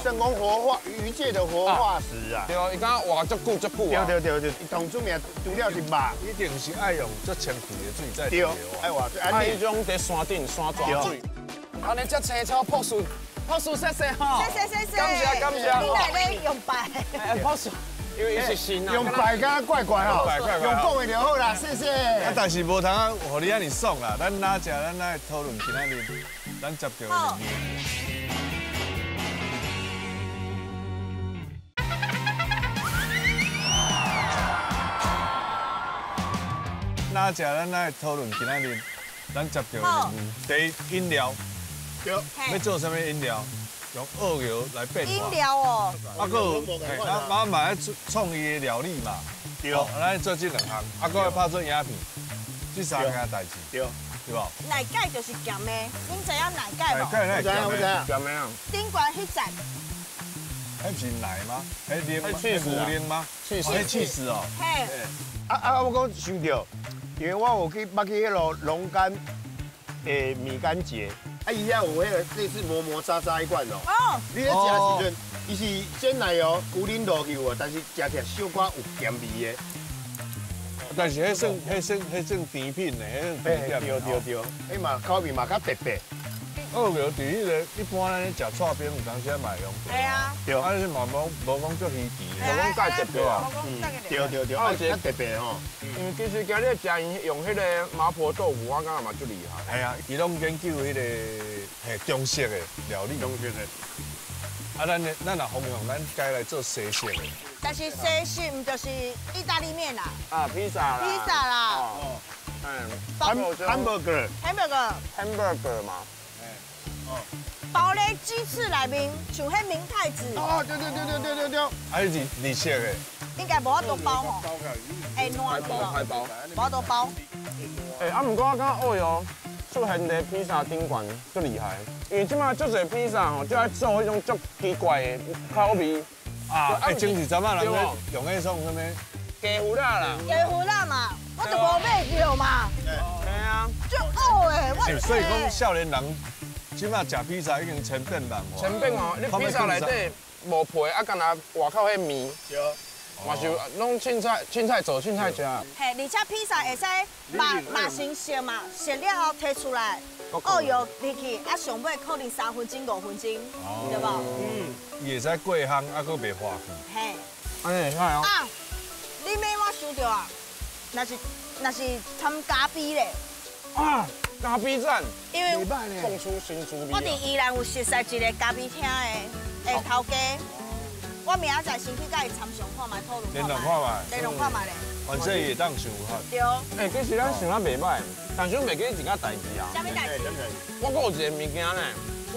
算讲活化鱼界的活化石啊。对哦，伊敢活足久足久啊。对对对对，伊当出名除了是肉，一定是爱用足清气的水再对，爱活。啊，彼种伫山顶山泉水。按呢这青草朴素。朴素谢谢吼，谢谢谢谢，感谢感谢。你来咧用拜？哎，朴素，因为伊是神啊。用拜敢怪怪吼，用讲的就好啦，谢谢。啊，但是无通啊，予你按呢爽啦。咱哪食，咱来讨论今仔日咱接著的任务。哪食，咱来讨论今仔日咱接著的任务。第一，饮料。要做啥物饮料？用澳油来变化。饮料哦。啊，阁有，啊，嘛爱创意的料理嘛。对。咱做这两项，啊，阁爱拍做影片，这三件代志。对。对无？奶盖就是咸的，恁知影奶盖无？奶盖奶咸的。咸的啊。顶悬彼层。彼毋是奶吗？彼牛奶吗？起司。彼起司哦。嘿。啊，我讲想著，因为我有去捌去彼个龙岗的米干节。啊，伊遐有彼个类似磨磨渣渣彼款哦。哦。你咧食的时阵，伊是鲜奶油牛奶落去有，但是食起来小可有咸味的。但是彼算甜品呢，彼算甜点。对对对，彼嘛口味嘛较特别。澳油伫彼个一般咱咧食剉冰有当时嘛会用。对啊。对。啊，是嘛无讲足稀奇。无讲介特别啊。对对对，啊，较特别吼。因为其实今日食𪜶用彼个麻婆豆腐，我感觉嘛足厉害。系啊，伊拢研究彼个嘿中式的料理。中式的。啊，咱若方向，咱该来做西式的。但是西式毋就是意大利面啦？啊，披萨啦。披萨啦。哦。嗯。 Hamburger。 Hamburger。 Hamburger 嘛。哦。包咧鸡翅内面，像彼明太子。哦，对对对对对对对。啊，彼是日式的。应该无法度包吼。会烂去哦。包。无法度包。欸，啊，毋过我感觉澳油出现伫披萨顶悬足厉害，因为这马足济披萨吼，就爱做彼种足奇怪的口味。啊，欸，前一阵仔人咧用彼种啥物？鸡糊仔啦。鸡糊仔嘛，我就无买著嘛。对啊。足恶的，我。所以讲少年人。这马食披萨已经千变万化。千变哦，你披萨内底无皮，啊，干焦外口彼面，嘛是拢凊彩凊彩做凊彩食。嘿，而且披萨会使肉肉先熟嘛，熟了后提出来，澳油入去，啊，上尾可能3分钟5分钟，对无？嗯，伊会使过烘，啊，阁袂化去。嘿，按呢会使哦。啊，你买我想著啊，若是掺咖啡咧。啊。咖啡站，因为创出新滋味。我伫宜兰有熟似一个咖啡厅的头家，我明仔载先去佮伊参详看觅，讨论看觅。联络看觅。联络看觅咧。反正伊会当想法。对。欸，其实咱想啊袂䆀，但是我袂记一件代志啊。啥物代志？我阁有一个物件呢，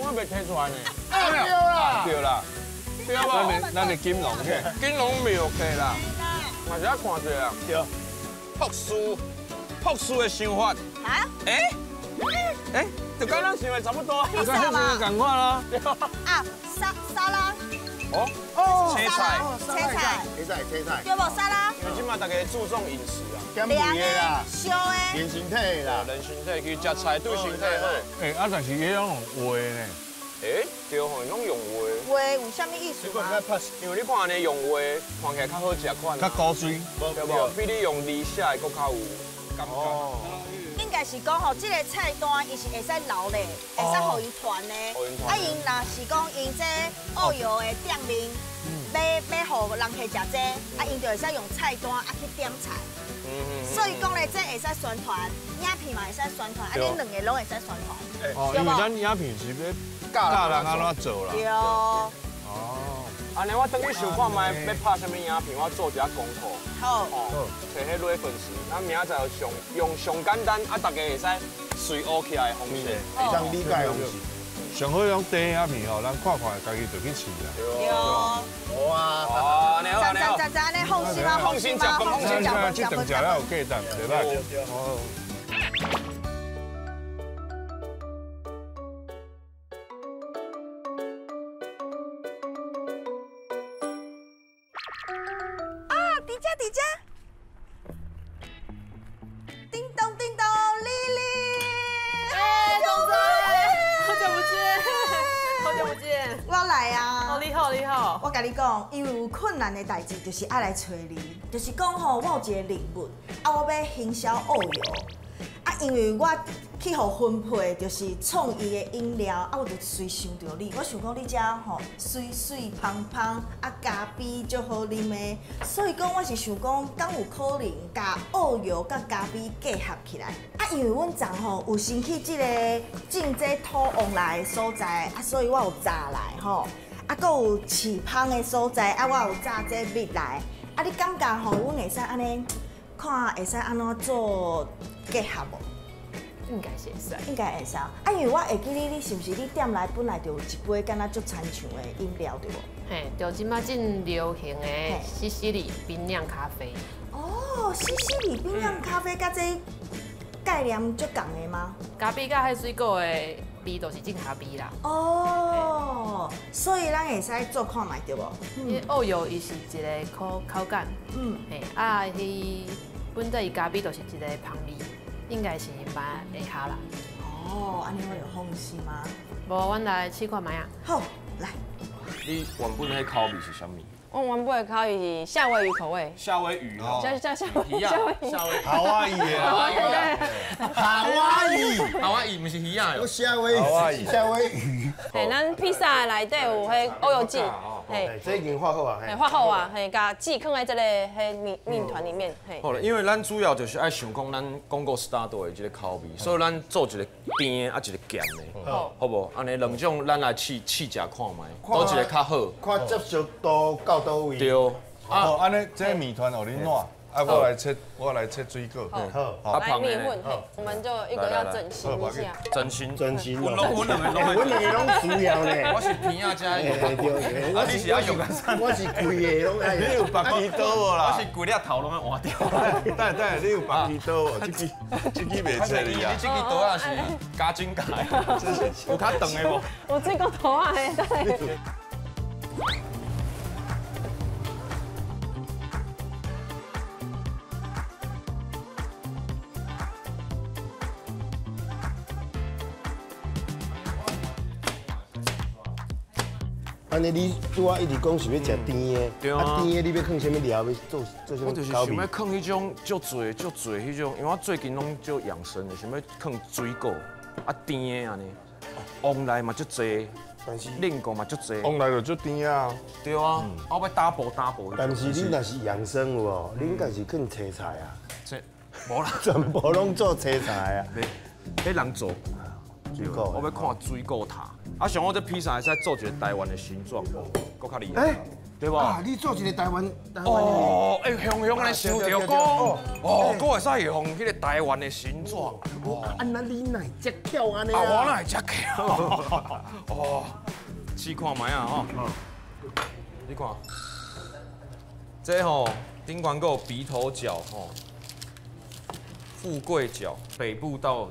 我还袂提出来呢。对啦。对啦。对无？咱的金龙去。金龙庙去啦。嘛是爱看者啊。对。朴素的想法。啊？欸？欸，就跟咱想的差不多。披萨嘛。仝款咯。啊，沙拉。哦哦，切菜，切菜，切菜，切菜，对无沙拉？因为这马大家注重饮食啊，减肥的啦，烧的，练身体的啦，练身体去食菜对身体好。欸，啊，但是伊拢用画呢。欸，对吼，拢用画。画有啥物意思吗？因为你看按呢用画，看起来较好食款。较古錐，对无？比你用字写的阁较有感觉。应该是讲吼，这个菜单伊是会使留咧，会使予伊传的。啊，𪜶若是讲𪜶这澳游的店面，欲予人客食这，啊，𪜶就会使用菜单啊去点菜。所以讲咧，这会使宣传，影片嘛会使宣传，啊，恁两个拢会使宣传。哦，因为咱影片是欲教人按怎做啦。对。哦。按呢，我转去想看觅欲拍啥物影片，我做一下功课。好。哦，揣彼螺粉丝，咱明仔载就上用上简单，啊，大家会使随学起来的方式，会当理解的方式。上好用短影片吼，咱看看家己就去试啦。对。好啊。赞赞赞赞，按呢放心啊，放心食饭，放心食饭，这顿食了有价值，对吧？哦。伫遮，叮咚叮咚，丽丽，哎，董总，好久不见，好久不见，我来啊！哦，你好，你好。我共你讲，因为有困难的代志，就是爱来揣你，就是讲吼，我有一个任务，啊，我欲行销澳游，啊，因为我去予分配，就是创意的饮料，啊，我就随想著你，我想讲你遮吼媠媠芳芳，啊，咖啡足好啉的，所以讲我是想讲，敢有可能共澳游佮咖啡结合起来？啊，因为阮昨吼有先去这个种这土旺来的所在，啊，所以我有炸来吼，啊，阁有饲芳的所在，啊，我有炸这蜜来，啊，你感觉吼，阮会使按呢看会使按怎做结合无？应该是会使，应该会使。啊，因为我会记你，你是毋是你店内本来就有一杯敢若足亲像的饮料对无？嘿，就这马真流行的西西里冰酿咖啡。哦，西西里冰酿咖啡佮这概念足仝的吗？咖啡佮彼水果的味道是真咖啡啦。哦，所以咱会使做看觅对无？因为澳游伊是一个口口感，嘿，啊，彼本底伊咖啡就是一个芳味。应该是蛮会合啦。哦，按呢我就放心吗？无，阮来试看觅啊。好，来。你原本彼口味是啥物？我原本的口味是夏威夷口味。夏威夷哦。叫夏威夷。夏威夷。夏威夷。夏威夷。夏威夷，毋是鱼仔哟。夏威夷。夏威夷。嘿，咱披萨内底有彼欧油剂。嘿，这已经画好啊。嘿，画好啊，嘿，共剂囥在这个彼面面团里面。嘿。好啦，因为咱主要就是爱想讲咱广告 start 的这个口味，所以咱做一个甜的啊，一个咸的，好无？按呢两种咱来试试食看觅，佗一个较好，看接受度到佗位。对。啊，按呢这面团予你烂。啊，我来切，我来切水果。好，来米粉，我们就一个要整形一下。整形，整形。阮两个，阮两个拢需要呢。我是甜仔加，对对。啊，你是爱用我是规个拢爱。你有别支刀无啦？我是规粒头拢爱换掉。等下，你有别支刀无？这支这支袂切你啊。你这支刀仔是加紧加的，有较长的无？有水果刀仔的，对。按呢，你拄仔一直讲是欲食甜的，对啊，甜的你欲囥啥物料？欲做做啥物？我就是想欲囥彼种足济足济彼种，因为我最近拢足养生的，想欲囥水果啊甜的按呢，旺来嘛足济，但是冷果嘛足济，旺来就足甜啊，对啊，我欲打补打补。但是你若是养生有无？你应该是囥青菜啊，这无啦，全部拢做青菜啊，彼人做水果，我欲看水果塔。啊，像我这披萨会使做一个台湾的形状，阁较厉害，对无？你做一个台湾，哦，欸，雄雄按呢想著讲，哦，阁会使用彼个台湾的形状。啊，那你哪会遮巧按呢？啊，我哪会遮巧？哦，试看觅啊吼。你看，这吼顶悬阁有鼻头角吼，富贵角，北部到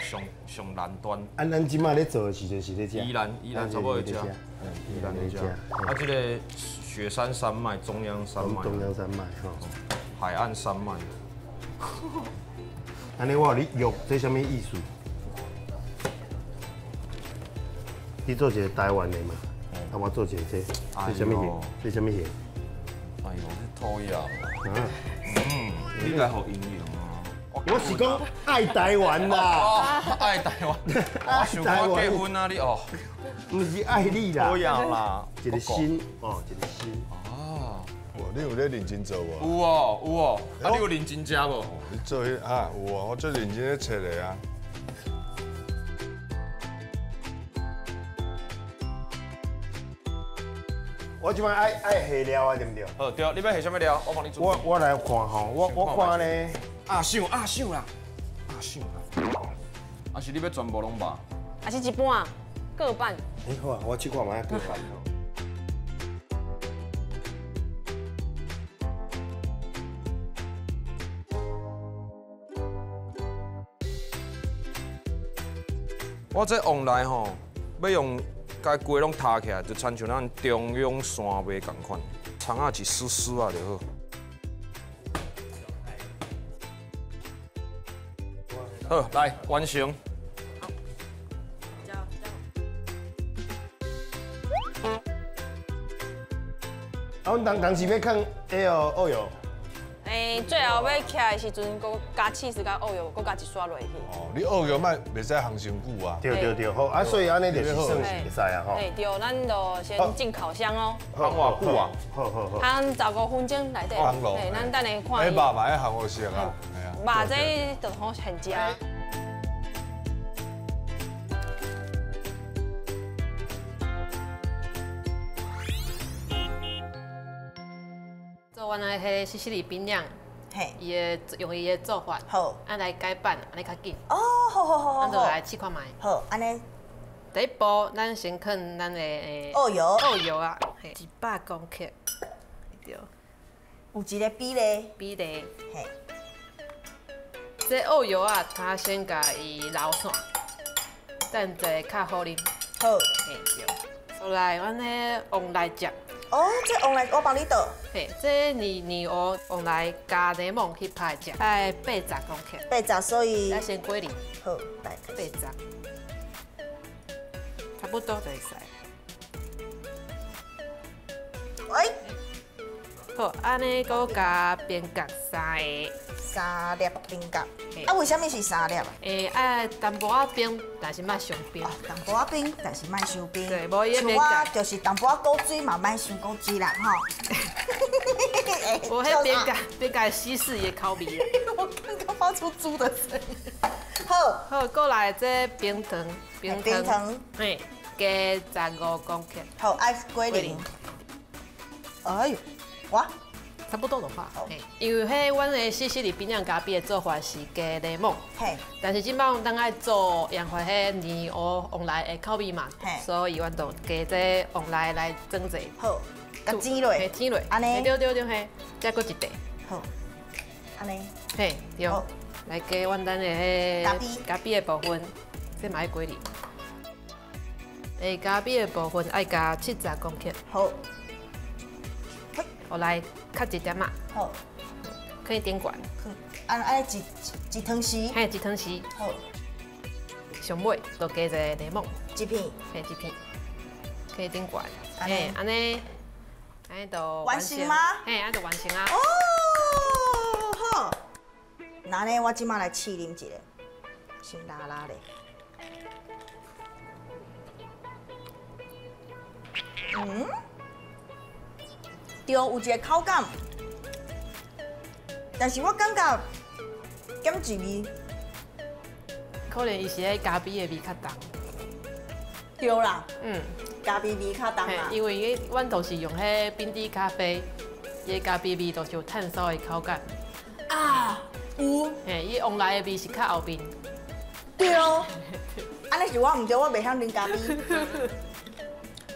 上上南端。啊，咱这马咧做的时阵是咧遮。宜兰，宜兰差不多遮。宜兰咧遮。啊，这个雪山山脉、中央山脉。中央山脉吼。海岸山脉。按呢，我予你约，这啥物意思？你做一个台湾的嘛，啊，我做一个这，这啥物型？这啥物型？哎呦，这讨厌。嗯，你来予营养啊！我是讲爱台湾啦，爱台湾。我想讲结婚啊，你哦，毋是爱你啦。讨厌啦，一个心哦，一个心。哦，你有咧认真做无？有哦，有哦。啊，你有认真食无？你做彼啊，有啊，我最认真咧切的啊。我这摆爱爱下料啊，对毋对？好，对，你欲下啥物料？我帮你煮。我来看吼，我看咧。阿想阿想啦，阿想啦。啊是你欲全部拢肉？还是一半，各半。欸好啊，我试看觅各半。我这旺来吼，欲用。共规拢摊起来，就亲像咱中央山脉仝款，葱仔一丝丝仔就好。好，来完成。啊，阮当当时欲囥彼个澳油。欸，最后欲起来的时阵，阁加起司佮澳油，阁加一刷落去。哦，你澳油莫袂使烘伤久啊。对对对，好啊，所以按呢就是算是会使啊吼。对，咱就先进烤箱哦。烘偌久啊？好好好。烘15分钟内底。对，咱等下看。欸，肉嘛爱烘好熟啊。肉这就好现食。做阮的彼个西西里冰酿，嘿，伊的用伊的做法，好，按来改版，按呢较紧。哦，好好好好。咱就来试看觅。好，按呢。第一步，咱先放咱的澳油，澳油啊，100公克，对。有一个比例。比例。嘿。这澳油啊，他先共伊流散，等者较好啉。好。嘿，对。再来，阮彼旺来汁。哦，这旺来我帮你倒。嘿，这泥泥乌旺来加柠檬去拍汁，爱80公克。80，所以。咱先过滤。好，来80，差不多就会使。哎，好，按呢阁加冰角3个。 3粒冰角。啊，为啥物是3粒啊？欸，爱淡薄仔冰，但是莫伤冰。淡薄仔冰，但是莫伤冰。对，无伊像我就是淡薄仔果水嘛，莫伤果水啦，吼。无彼冰角，冰角稀释伊的口味。我刚刚发出猪的声音。好，好，过来这冰糖，冰糖，嘿，加15公克。好，爱过零。哎呦，哇！差不多就好。因为彼阮的西西里冰酿咖啡的做法是加柠檬，但是这摆咱爱做研发彼泥乌旺来的口味嘛，所以阮就加这旺来来装者。好，共煎落，煎落，按呢？对对对，嘿，再阁一块。好，按呢？嘿，对。来加阮咱的彼咖啡的部分，这嘛爱过滤。欸，咖啡的部分爱加70公克。好。我来较一点仔。好。可以顶悬。按按一汤匙。嘿，一汤匙。好。上尾就加一个柠檬。一片。嘿，一片。可以顶悬。嘿，按呢，按呢就完成吗？嘿，按就完成啊。哦，好。那呢，我这马来试啉一下，先拉拉咧。嗯。对，有一个口感，但是我感觉减一味，可能伊是彼咖啡的味较重。对啦，咖啡味较重啦。因为伊阮都是用彼冰滴咖啡，伊的咖啡味都是有炭烧的口感。啊，有。嘿，伊旺来的味是较后面。对，按呢是我毋对，我袂晓啉咖啡。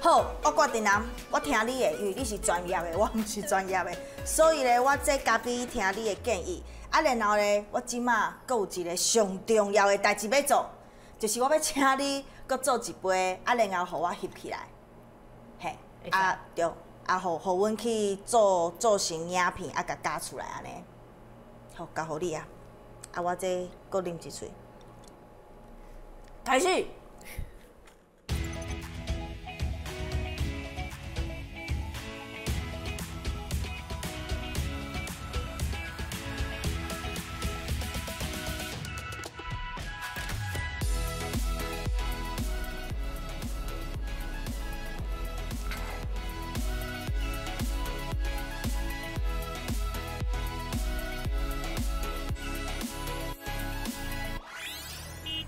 好，我决定啊，我听你的，因为你是专业的，我毋是专业的，所以咧，我这咖啡听你的建议。啊，然后咧，我这马阁有一个上重要的代志欲做，就是我欲请你阁做一杯，啊，然后予我翕起来，嘿，啊对，啊，予阮去做做成影片，啊，共加出来按呢。好，交予你啊，啊，我这阁啉一喙，开始。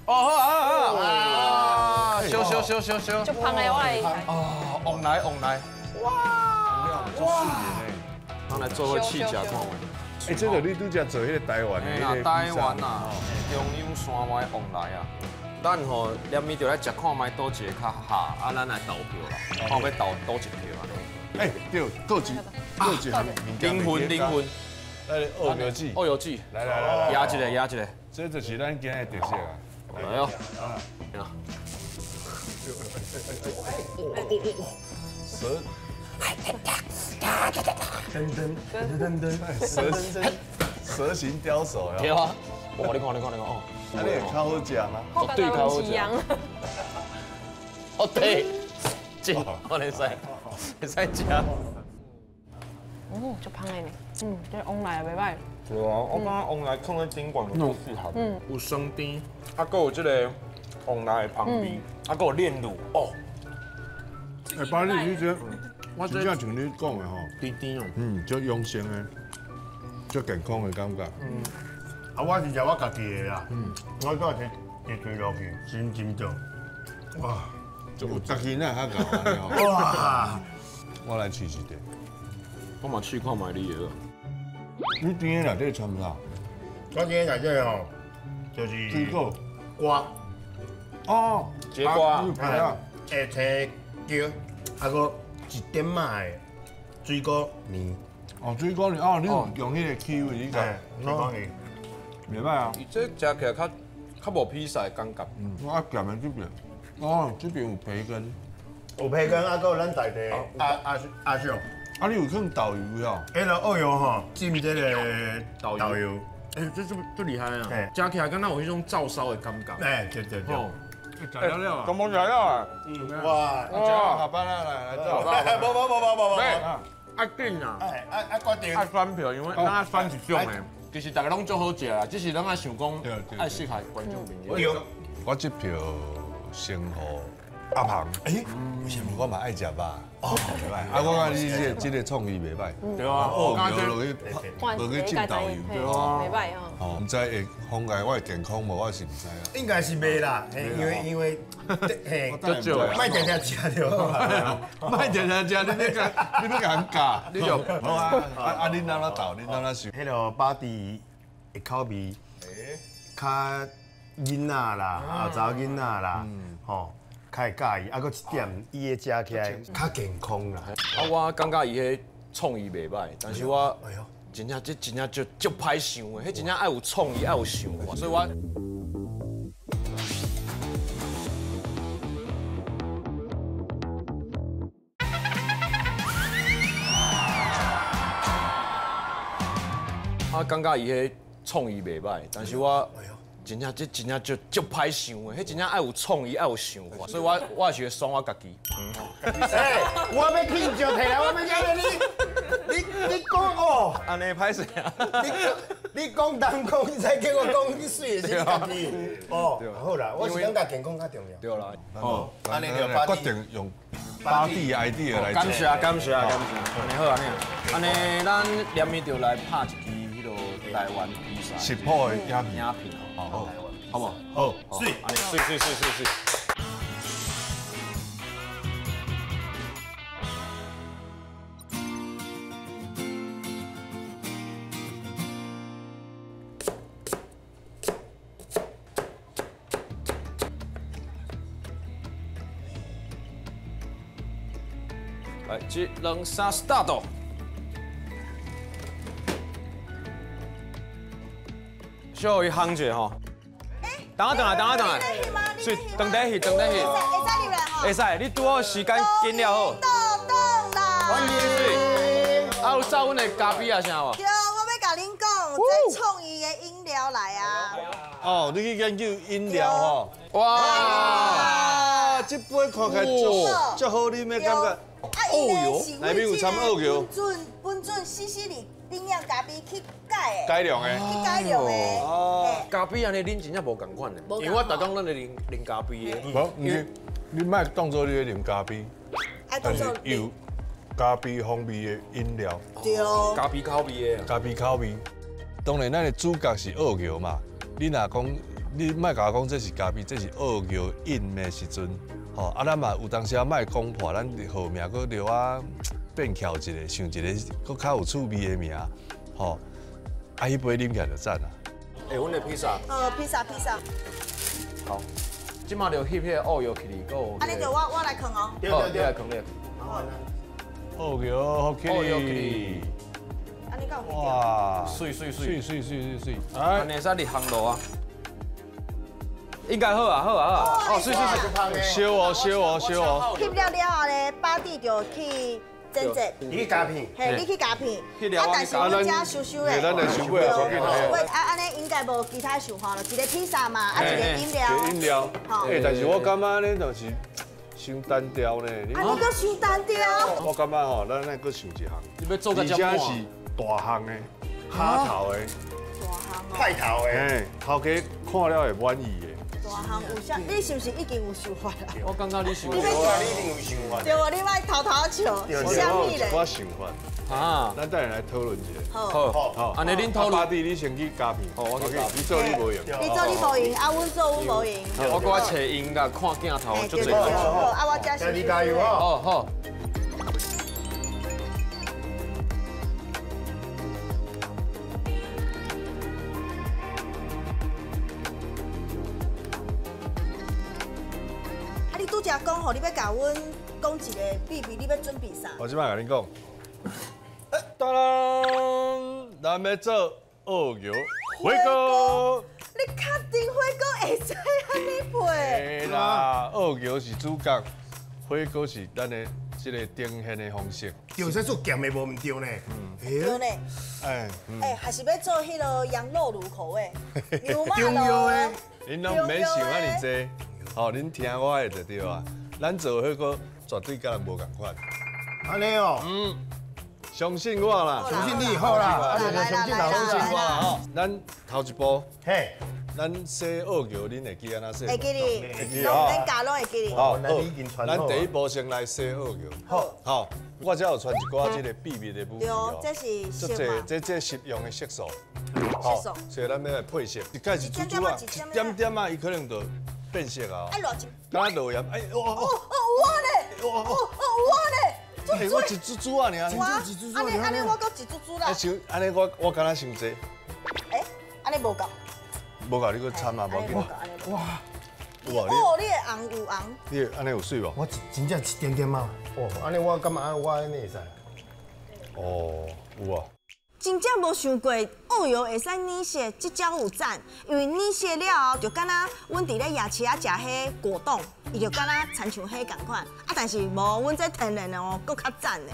哦好啊啊！烧烧烧烧烧！就芳的我来。哦，旺来旺来！哇哇！咱来做伙试食看觅。哎，这个你拄才做彼个台湾的，台湾啊，中央山脉旺来啊。咱吼连面就来食看觅佗一个较下，啊，咱来投票啦，看欲投佗一票按呢。哎，对，佗一项灵魂灵魂，来澳油剂，澳油剂，来来来，压一个压一个，这就是咱今日的特色啊。来哦！蛇，噔噔噔噔噔，蛇形刁手呀！对啊！哇，你看你看你看哦，那你较好食吗？绝对较好食。哦对，这我会使，会使食。哦，足芳的呢，嗯，这旺来也袂䆀。对啊，我感觉旺来放在顶悬就适合。嗯，有酸甜，啊，阁有这个旺来的芳味，啊，阁有炼乳哦。哎，爸，你这我真正像你讲的吼，甜甜哦，嗯，足养生的，足健康的感觉。嗯，啊，我是食我家己的啦。嗯，我都是一嘴落去，真真重。哇，有十斤仔较够。哇，我来试试下。我嘛试看觅你的。你甜的内底掺啥？我甜的内底吼，就是水果、瓜。哦，节瓜。会青椒，啊，阁一点仔的水果泥。哦，水果泥哦，你有用彼个气味，你讲。水果泥。袂歹啊。伊这食起来较无披萨的感觉。嗯，我咸的这边，哦，这边有培根。有培根，啊，阁有咱在地阿阿叔。啊，你有放豆油吼？彼个澳油吼，浸这个豆油。哎，这这厉害啊！食起来敢若有彼种照烧的感觉。哎，对对对。食了了啊！都无食了啊！哇！哇！下班啦，来来走。无无无无无无。爱紧啊！哎，爱决定。爱选票，因为咱爱选一种的。其实大家拢足好食啦，只是咱爱想讲爱适合观众朋友。我这票先予阿庞。哎，为什么我嘛爱食肉？哦，袂歹。啊，我感觉你这个创意袂歹。对啊，哦，落去落去浸豆油，对啊，袂歹哦。哦，毋知会妨碍我的健康无？我是毋知啊。应该是袂啦，因为嘿，莫定定食就好啊。莫定定食，你欲共人教？你就好啊。啊，恁按怎斗？恁按怎想？彼个巴蒂的口味，较囡仔啦，啊，查某囡仔啦，吼。较会佮意，啊，阁一点，伊的食起来较健康啦。啊，我感觉伊彼创意袂䆀，但是我真正这真正足歹想的，彼真正爱有创意，爱有想法，所以我。我感觉伊彼创意袂䆀，但是我。真正这真正足歹想的，彼真正爱有创意，爱有想法，所以我也是会选我家己。哎，我欲庆祝提来，我欲讲你讲哦，按呢歹势啊？你讲东讲，你才叫我讲你媠的是家己。哦，好啦，我是感觉健康较重要。对啦，哦，按呢就决定用巴蒂的 idea 来做。感谢感谢感谢，按呢好按呢，按呢咱连面就来拍一支彼个台湾披萨食谱的影片。影片好，好无？好，媠，媠媠媠媠媠。来，一、两、三，start。小伊烘者吼。等我等来，等我等来。是，等底去，等底去。会使入来吼。会使，你拄好时间紧了好。豆冻啦。欢迎。啊，有走阮的咖啡啊，啥无？对，我欲共恁讲，这创意的饮料来啊。哦，你去研究饮料吼。哇！这杯看起来足足好啉的感觉。澳油，内面有掺澳油。本准西西里冰酿咖啡去改的。改良的。去改良的。哦。咖啡按呢啉真正无仝款的，因为我逐工拢咧啉啉咖啡的。无，你莫当做你咧啉咖啡，但是有咖啡风味的饮料。对。咖啡口味的。咖啡口味。当然，咱的主角是澳球嘛。你若讲，你莫共我讲这是咖啡，这是澳球饮的时阵，吼啊，咱嘛有当时啊莫讲破，咱号名阁留啊变巧一下，想一个阁较有趣味的名，吼，啊，彼杯啉起来就赞啊。欸，阮的披萨。哦，披萨，披萨。好，这马就翕彼个澳油起哩，阁有。按呢就我来囥哦。对对对，来囥咧。澳油好起哩。哇，水水水水水水水，按呢会使入烘炉啊，应该好啊好啊好啊，哦，水水水，烧哦烧哦烧哦。翕了了后咧，巴蒂就去煎煎。你去加片。嘿，你去加片。啊，但是阮遮收收的。咱来收尾啊，啊，按呢应该无其他想法了，一个披萨嘛，啊，一个饮料。饮料。欸，但是我感觉呢，就是伤单调呢。啊，你阁伤单调？我感觉吼，咱爱阁想一项。你欲做甲遮而且是大项的，虾头的，派头的，嘿，头家看了会满意的。大项有啥？你是毋是已经有想法啦？我感觉你想，你一定有想法。对哦，你莫偷偷笑，是啥物咧？我想法。啊，咱等下来讨论一下。好，好，好。按呢，恁讨论。巴蒂，你先去加片。好，我去加。你做你无闲。你做你无闲，啊，阮做阮无闲。我阁爱揣音乐，看镜头，足济。好，啊，我遮你加油哦。好好。拄才讲吼，你欲共阮讲一个秘密，你欲准备啥？我这摆共恁讲，当当，咱欲做澳球火锅。你确定火锅会使按呢配？会啦，澳球是主角，火锅是咱的这个呈现的方式。对，使做咸的无毋对呢。对呢。哎，哎，还是欲做彼个羊肉炉口味，牛肉中药的。恁拢毋免想遐尔济。吼，恁听我的就对啊。咱做火锅绝对佮人无仝款。按呢哦。嗯，相信我啦。相信你好啦，相信相信我啦吼。咱头一步，嘿，咱洗澳球，恁会记按怎洗？会记哩，会记吼。免教拢会记哩。好，咱第一步先来洗澳球。好，好，我遮有传一寡这个秘密的武器哦。对，这是这这食用的色素。色素。所以咱欲来配色，一开始煮煮啊，一点点啊，伊可能就变色啊！哎，落一，敢落盐？哎，哦哦哦，有啊咧！哦哦有啊咧！哎，我一珠珠啊，尔。按呢按呢，我阁一珠珠啦。啊，按呢我敢若伤济。哎，按呢无够。无够，你阁掺啊，无紧。哇！哦，你的红有红。你按呢有水无？我真正一点点啊。哦，按呢我感觉我按呢会使。哦，有啊。真正无想过澳油会使捏色，这招有赞，因为捏色了后，就敢若阮伫咧夜市仔食彼果冻，伊就敢若亲像彼仝款。啊，但是无，阮这天然的哦，阁较赞的。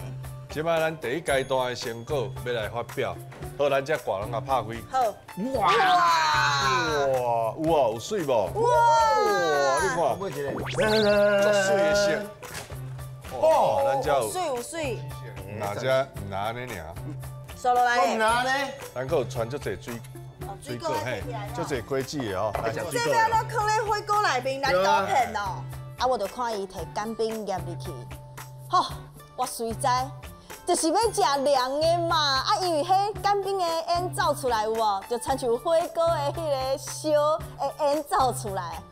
这摆咱第一阶段的成果欲来发表，好，咱这挂拢共拍开。好。哇！哇！有啊，有水无？哇！你看，足水的色。哦，咱这有。水有水。哪只毋按呢尔？收落来。我毋拿呢。咱阁有传足济水水果嘿，足济果子的哦。这边拢囥咧火锅内面，来搞骗哦。啊，我就看伊提干冰夹入去，吼，我随知，就是欲食凉的嘛。啊，因为彼干冰的烟走出来有无，就亲像火锅的彼个烧的烟走出来。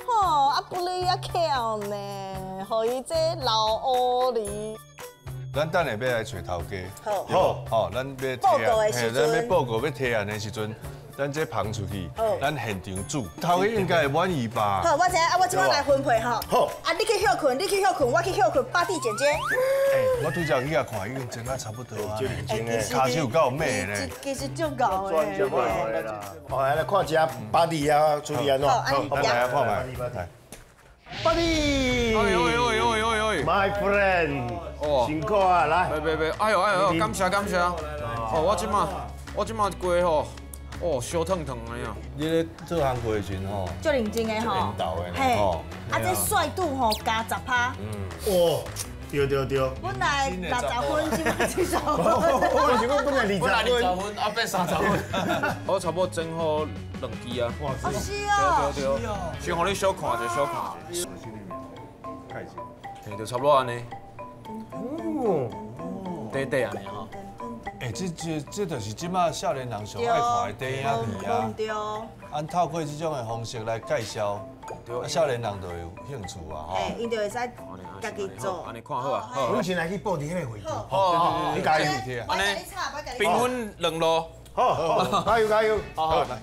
吼，啊不哩啊巧呢，予伊这老乌哩。咱等下欲来揣头家，好，好，咱欲提案，嘿，咱欲报告欲提案的时阵，咱这捧出去，咱现场煮，头家应该会满意吧？好，我知影，啊，我这摆来分配吼。好，啊，你去歇睏，你去歇睏，我去歇睏，巴蒂姐姐。欸，我拄才去遐看，已经整啊差不多啊。跤手够美咧。其实足𠢕的。好，来来看一下巴蒂啊，处理按怎？好，来啊，看觅。巴蒂。哎呦呦呦呦呦！My friend，辛苦啊，来。别别别，哎呦哎呦，感谢感谢。哦，我这马过吼，哦，烧烫烫的呀。你咧做工课的时阵吼，足认真的吼，嘿，啊，这帅度吼加10%。嗯。哇，对对对。本来60分，这马70分。我是讲本来20分，本来20分，啊变30分。我差不多整好2支啊。哦，是哦。对对对。先予你小看一下，小看一下。嘿，就差不多按呢。哦。短短按呢吼。欸，这就是这马少年人上爱看的电影片啊。对。按透过这种的方式来介绍，啊，少年人就会有兴趣啊，吼。欸，𪜶就会使家己做。按呢看好啊。阮先来去布置彼个会场。好，你加油。按呢，兵分两路。好，加油加油。好。来。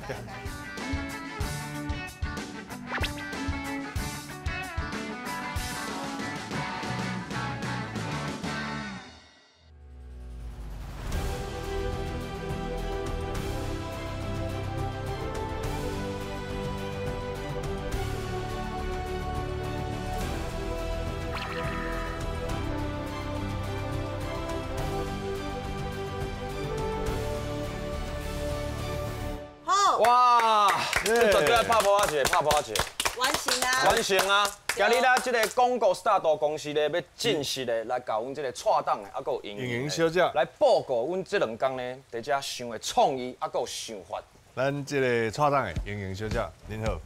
哇！这绝对爱拍破啊一个，拍破啊一个。完成啊！完成啊！今日咱这个广告 Star 大公司咧，欲正式的来共阮这个蔡董的，啊，阁有莹莹小姐来报告阮这两工呢，伫遮想的创意，啊，阁有想法。咱这个蔡董的莹莹小姐，您好，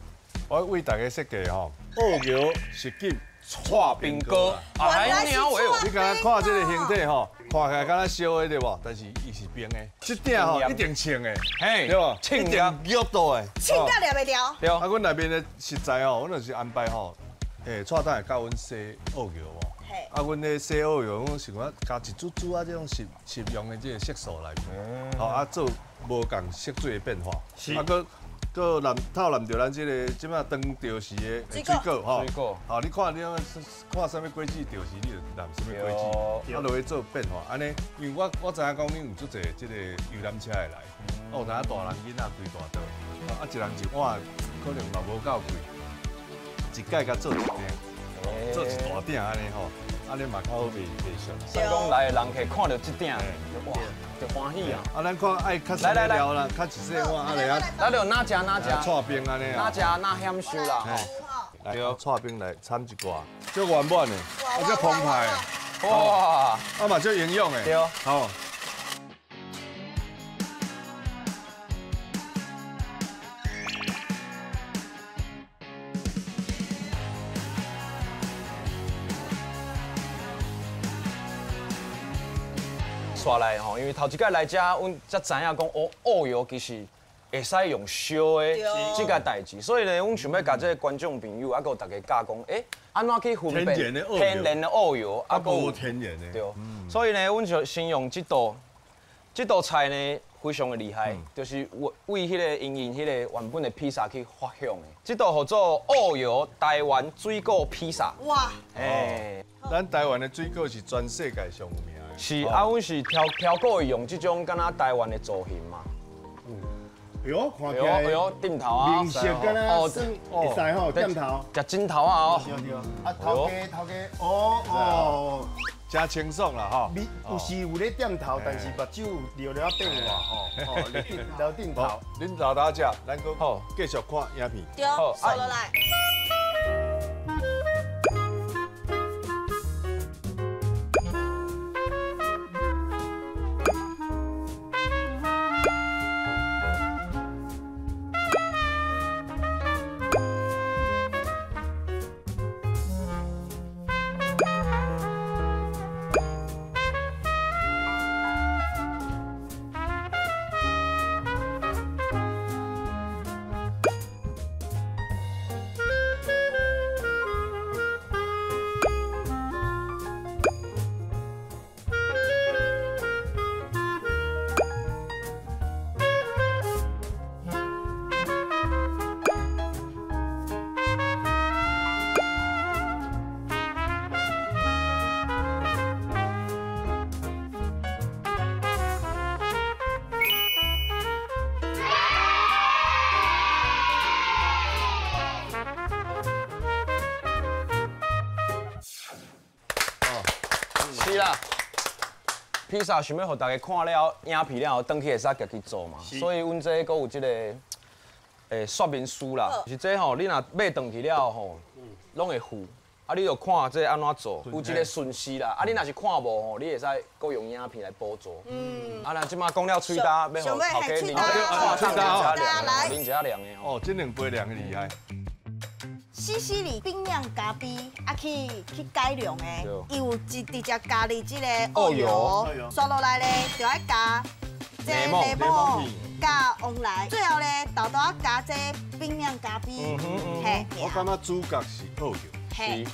我为大家设计吼，澳桥什锦蔡冰糕。哎，你敢若看这个形体吼，看起来敢若烧的对无？但是伊是冰的，这鼎吼一定穿的，嘿，对无？一定玉到的，穿甲掠袂牢。对。啊，阮内面的食材吼，阮就是安排吼，欸，蔡董会教阮洗澳桥无？啊，阮咧洗澳桥，阮是讲加一珠珠啊，这种食食用的这个色素内面，吼啊做无仝色水的变化。是。啊，阁阁淋透淋著咱这个这马当著时的水果吼。水果。好，你看你看啥物果子著时，你就淋啥物果子，啊，就会做变化。按呢，因为我知影讲恁有足济这个游览车会来，啊，有当大人囡仔规大桌，啊，一人一碗可能嘛无够贵，一盖共做一鼎，做一大鼎按呢吼。按呢嘛较好卖卖俗。算讲来的人客看到这鼎，哇，就欢喜啊！啊，咱看爱较细料啦，较一细碗，啊来啊，咱就哪食哪食，蔡冰按呢啊，哪食哪享受啦吼。来，蔡冰来掺一寡，足圆满的，啊，足澎湃的，哇，啊嘛足营养的，对，好。煞来吼，因为头一摆来遮，阮才知影讲哦，澳油其实会使用烧的这个代志，所以呢，阮想欲共这个观众朋友啊，阁有大家教讲，欸，按怎去分辨天然的澳油，啊，阁有天然的，对。所以呢，阮就先用这道菜呢，非常的厉害，就是为彼个因因彼个原本的披萨去发想的。这道号做澳油台湾水果披萨。哇！欸，咱台湾的水果是全世界上有名。是啊，阮是挑挑过用这种敢若台湾的造型嘛。哎呦，看起来，哎呦，点头啊，面色敢若算会使吼，点头，食枕头啊哦。对对。啊，头家头家，哦哦，真清爽啦吼。面有是有咧点头，但是目睭有了变化吼，哦，留点头。恁老大食，咱阁继续看影片。对，收落来。是啦。披萨想欲予大家看了影片了后，转去会使家己做嘛，所以阮这阁有这个说明书啦。是这吼，你若买转去了吼，拢会附。啊，你就看这按怎做，有一个顺序啦。啊，你若是看无吼，你会使阁用影片来补助。啊，那这马讲了喙焦，欲予头家啉一下凉，啉一下凉的。哦，这两杯凉的厉害。西西里冰酿咖啡啊，去改良的，伊有直直接加入这个芋油，刷落来咧就爱加这柠檬加旺来，最后咧豆豆仔加这冰酿咖啡。嘿，我感觉主角是芋油。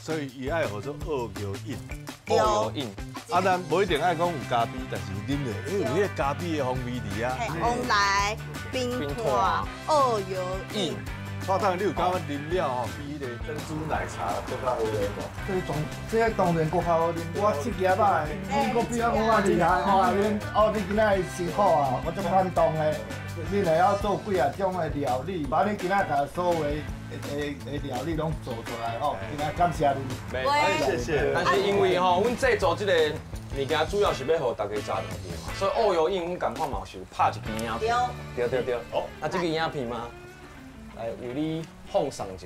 所以伊爱号做芋油饮，芋油饮。啊，咱无一定爱讲有咖啡，但是啉咧，有彼个咖啡的风味伫啊。旺来冰炭芋油饮。蔡董，你有感觉啉了吼，比彼个珍珠奶茶阁较好啉无？这当然阁较好啉。我失业啊，你阁比我较厉害吼！恁哦，你今仔日辛苦啊，我足感动的。你会晓做几啊种的料理，把你今仔共所有的料理拢做出来吼，今仔感谢恁。谢谢。但是因为吼，阮制作这个物件主要是欲予大家食转去嘛，所以芋油饮阮仝款嘛是有拍一支影片。对对对。哦，啊，这个影片吗？来为你奉上一下。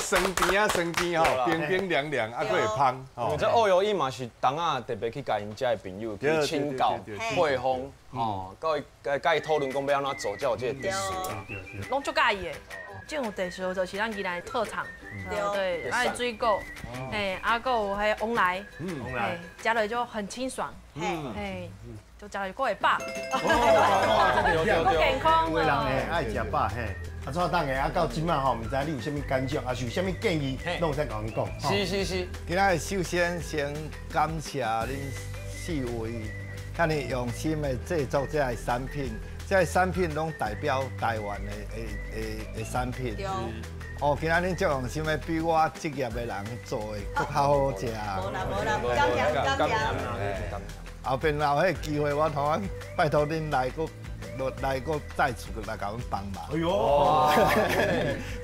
酸甜啊，酸甜吼，冰冰凉凉，啊，阁会芳。因为这芋油饮嘛是当仔特别去共𪜶遮的朋友去请教、配方，吼，佮伊讨论讲欲按怎做，才有这个特色。拢足佮意的，这种特色就是咱宜兰的特产，对，爱水果，嘿，啊，阁有彼旺来，旺来，食落就很清爽，嘿，就食落阁会饱，阁健康。有的人会爱食饱嘿。啊，蔡董的啊，到这马吼，毋知你有啥物感想，抑是有啥物建议，拢会使共阮讲。是是是。今仔日首先先感谢恁四位，遐尔用心的制作这个产品，这个产品拢代表台湾的产品。哦，今仔恁足用心的，比我职业的人做的阁较好食。无啦无啦，感谢感谢。后边若有彼个机会，我同拜托恁来阁。来阁再次来共阮帮忙。哎呦，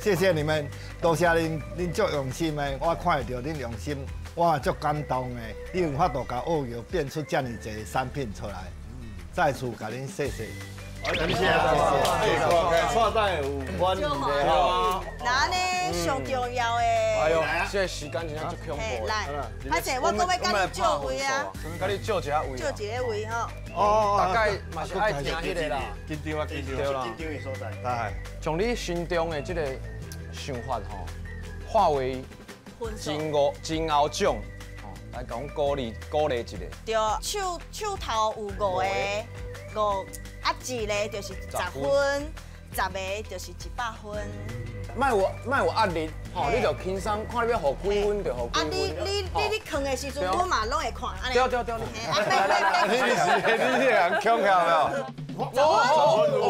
谢谢你们，多谢恁，恁足用心的，我看会著恁用心，我也足感动的。你有法度共芋油变出遮尔济产品出来，再次共恁谢谢。感谢谢谢。蔡董有满意的吼。那呢，上重要的。哎呦，这个时间真正足恐怖。来，歹势，我阁欲共你借位啊。共你借一下位。借一个位吼。哦，大概嘛是爱听彼个啦。紧张啊，紧张啦。紧张的所在。哎，将你心中的这个想法吼，化为真五真后奖，吼，来共阮鼓励鼓励一下。对，手手头有五个，五啊，一个就是10分，10个就是100分。莫有压力，吼，你就轻松，看你欲予几分就予几分。啊，你囥的时阵，我嘛拢会看，按呢。对对对。你是你这人强巧没有？10分哦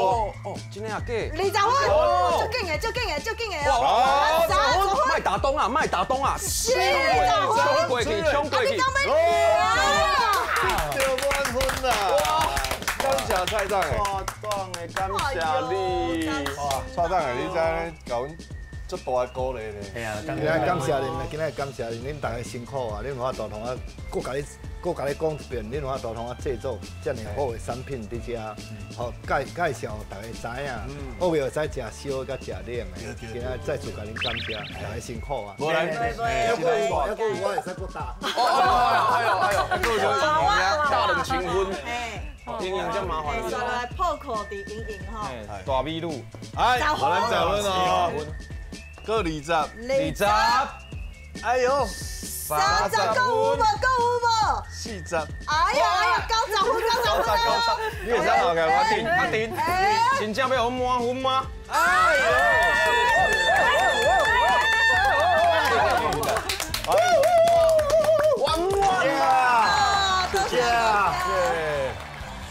哦，真的啊假？20分，足紧的，足紧的，足紧的哦。10分，莫打东啊，莫打东啊。20分，冲过去，冲过去。得满分啦！感谢蔡董的，蔡董的感谢你。哇，蔡董的，你知影共阮足大的鼓励呢？嘿啊，今仔感谢恁，今仔感谢恁，恁大家辛苦啊！恁有法度通我，阁共你，阁共你讲一遍，恁有法度通我制作遮尔好的产品伫遮，予介绍予大家知影，芋油会使食烧佮食冷的。今仔再次共恁感谢，大家辛苦啊！无来，还阁有，还阁有，我会使阁打。哦，哎呦哎呦，大冷清分。莹莹真麻烦。刷落来破口伫莹莹吼。大美女。哎，我来十分哦。阁20，20。哎呦，30够有无？够有无？40。哎呀哎呀，90分，90分。你会使后个我顶阿顶，真正欲予满分吗？哎呦！完谢谢。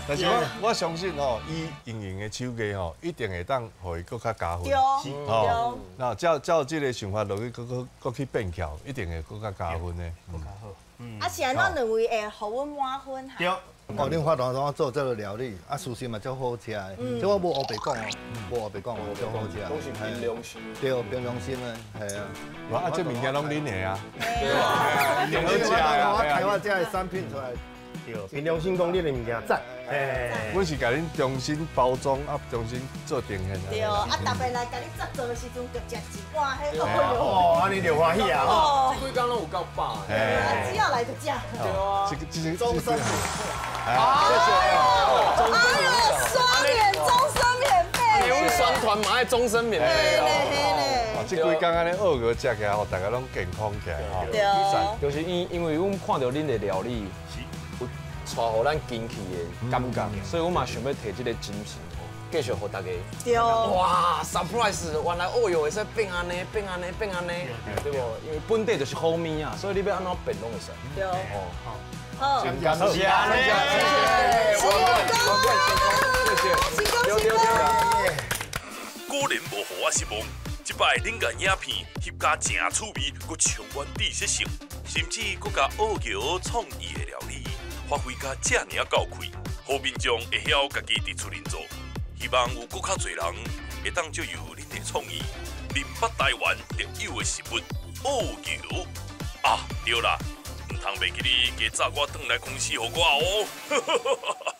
但是我相信吼，伊莹莹的手艺吼，一定会当予伊阁较加分。对，吼，那照照这个想法落去，阁去变巧，一定会阁较加分的。阁较好。啊，是按怎两位会予阮满分？对。哦，恁发团怎做这个料理，啊，事实嘛足好食的。这我无乌白讲哦，无乌白讲哦，足好食。拢是凭良心。对，凭良心的，系啊。啊，这物件拢恁的啊。对啊，好食啊！我开发这个产品出来。对，凭良心讲，恁的物件赞。阮是共恁重新包装啊，重新做呈现。对，啊，特别来共你制作的时阵，就食一碗彼个。哦，按呢就欢喜啊！吼，这几工拢有够饱。啊，只要来就食。对啊，这这终身免费。谢谢。哎呦，刷脸终身免费。阮宣传嘛爱终身免费哦。这几工按呢学个食起来吼，大家拢健康起来吼。对。就是因为阮看著恁的料理。带予咱惊奇的感觉，所以我嘛想欲提这个精神，继续予大家。对。哇，surprise！原来芋艿会使变按呢，变按呢，变按呢，对无？因为本底就是好物啊，所以你欲按怎变拢会使。对。哦，好。感谢，谢谢。谢谢。谢谢。果然无予我失望，这摆恁共影片翕甲诚趣味，阁充满知识性，甚至阁共芋艿创意的料理。发挥甲遮尔仔够气，予民众会晓家己伫厝里做。希望有阁较济人会当借由恁的创意，认捌台湾特有的食物芋艿。啊，对啦，毋通袂记哩加炸我转来公司予我哦。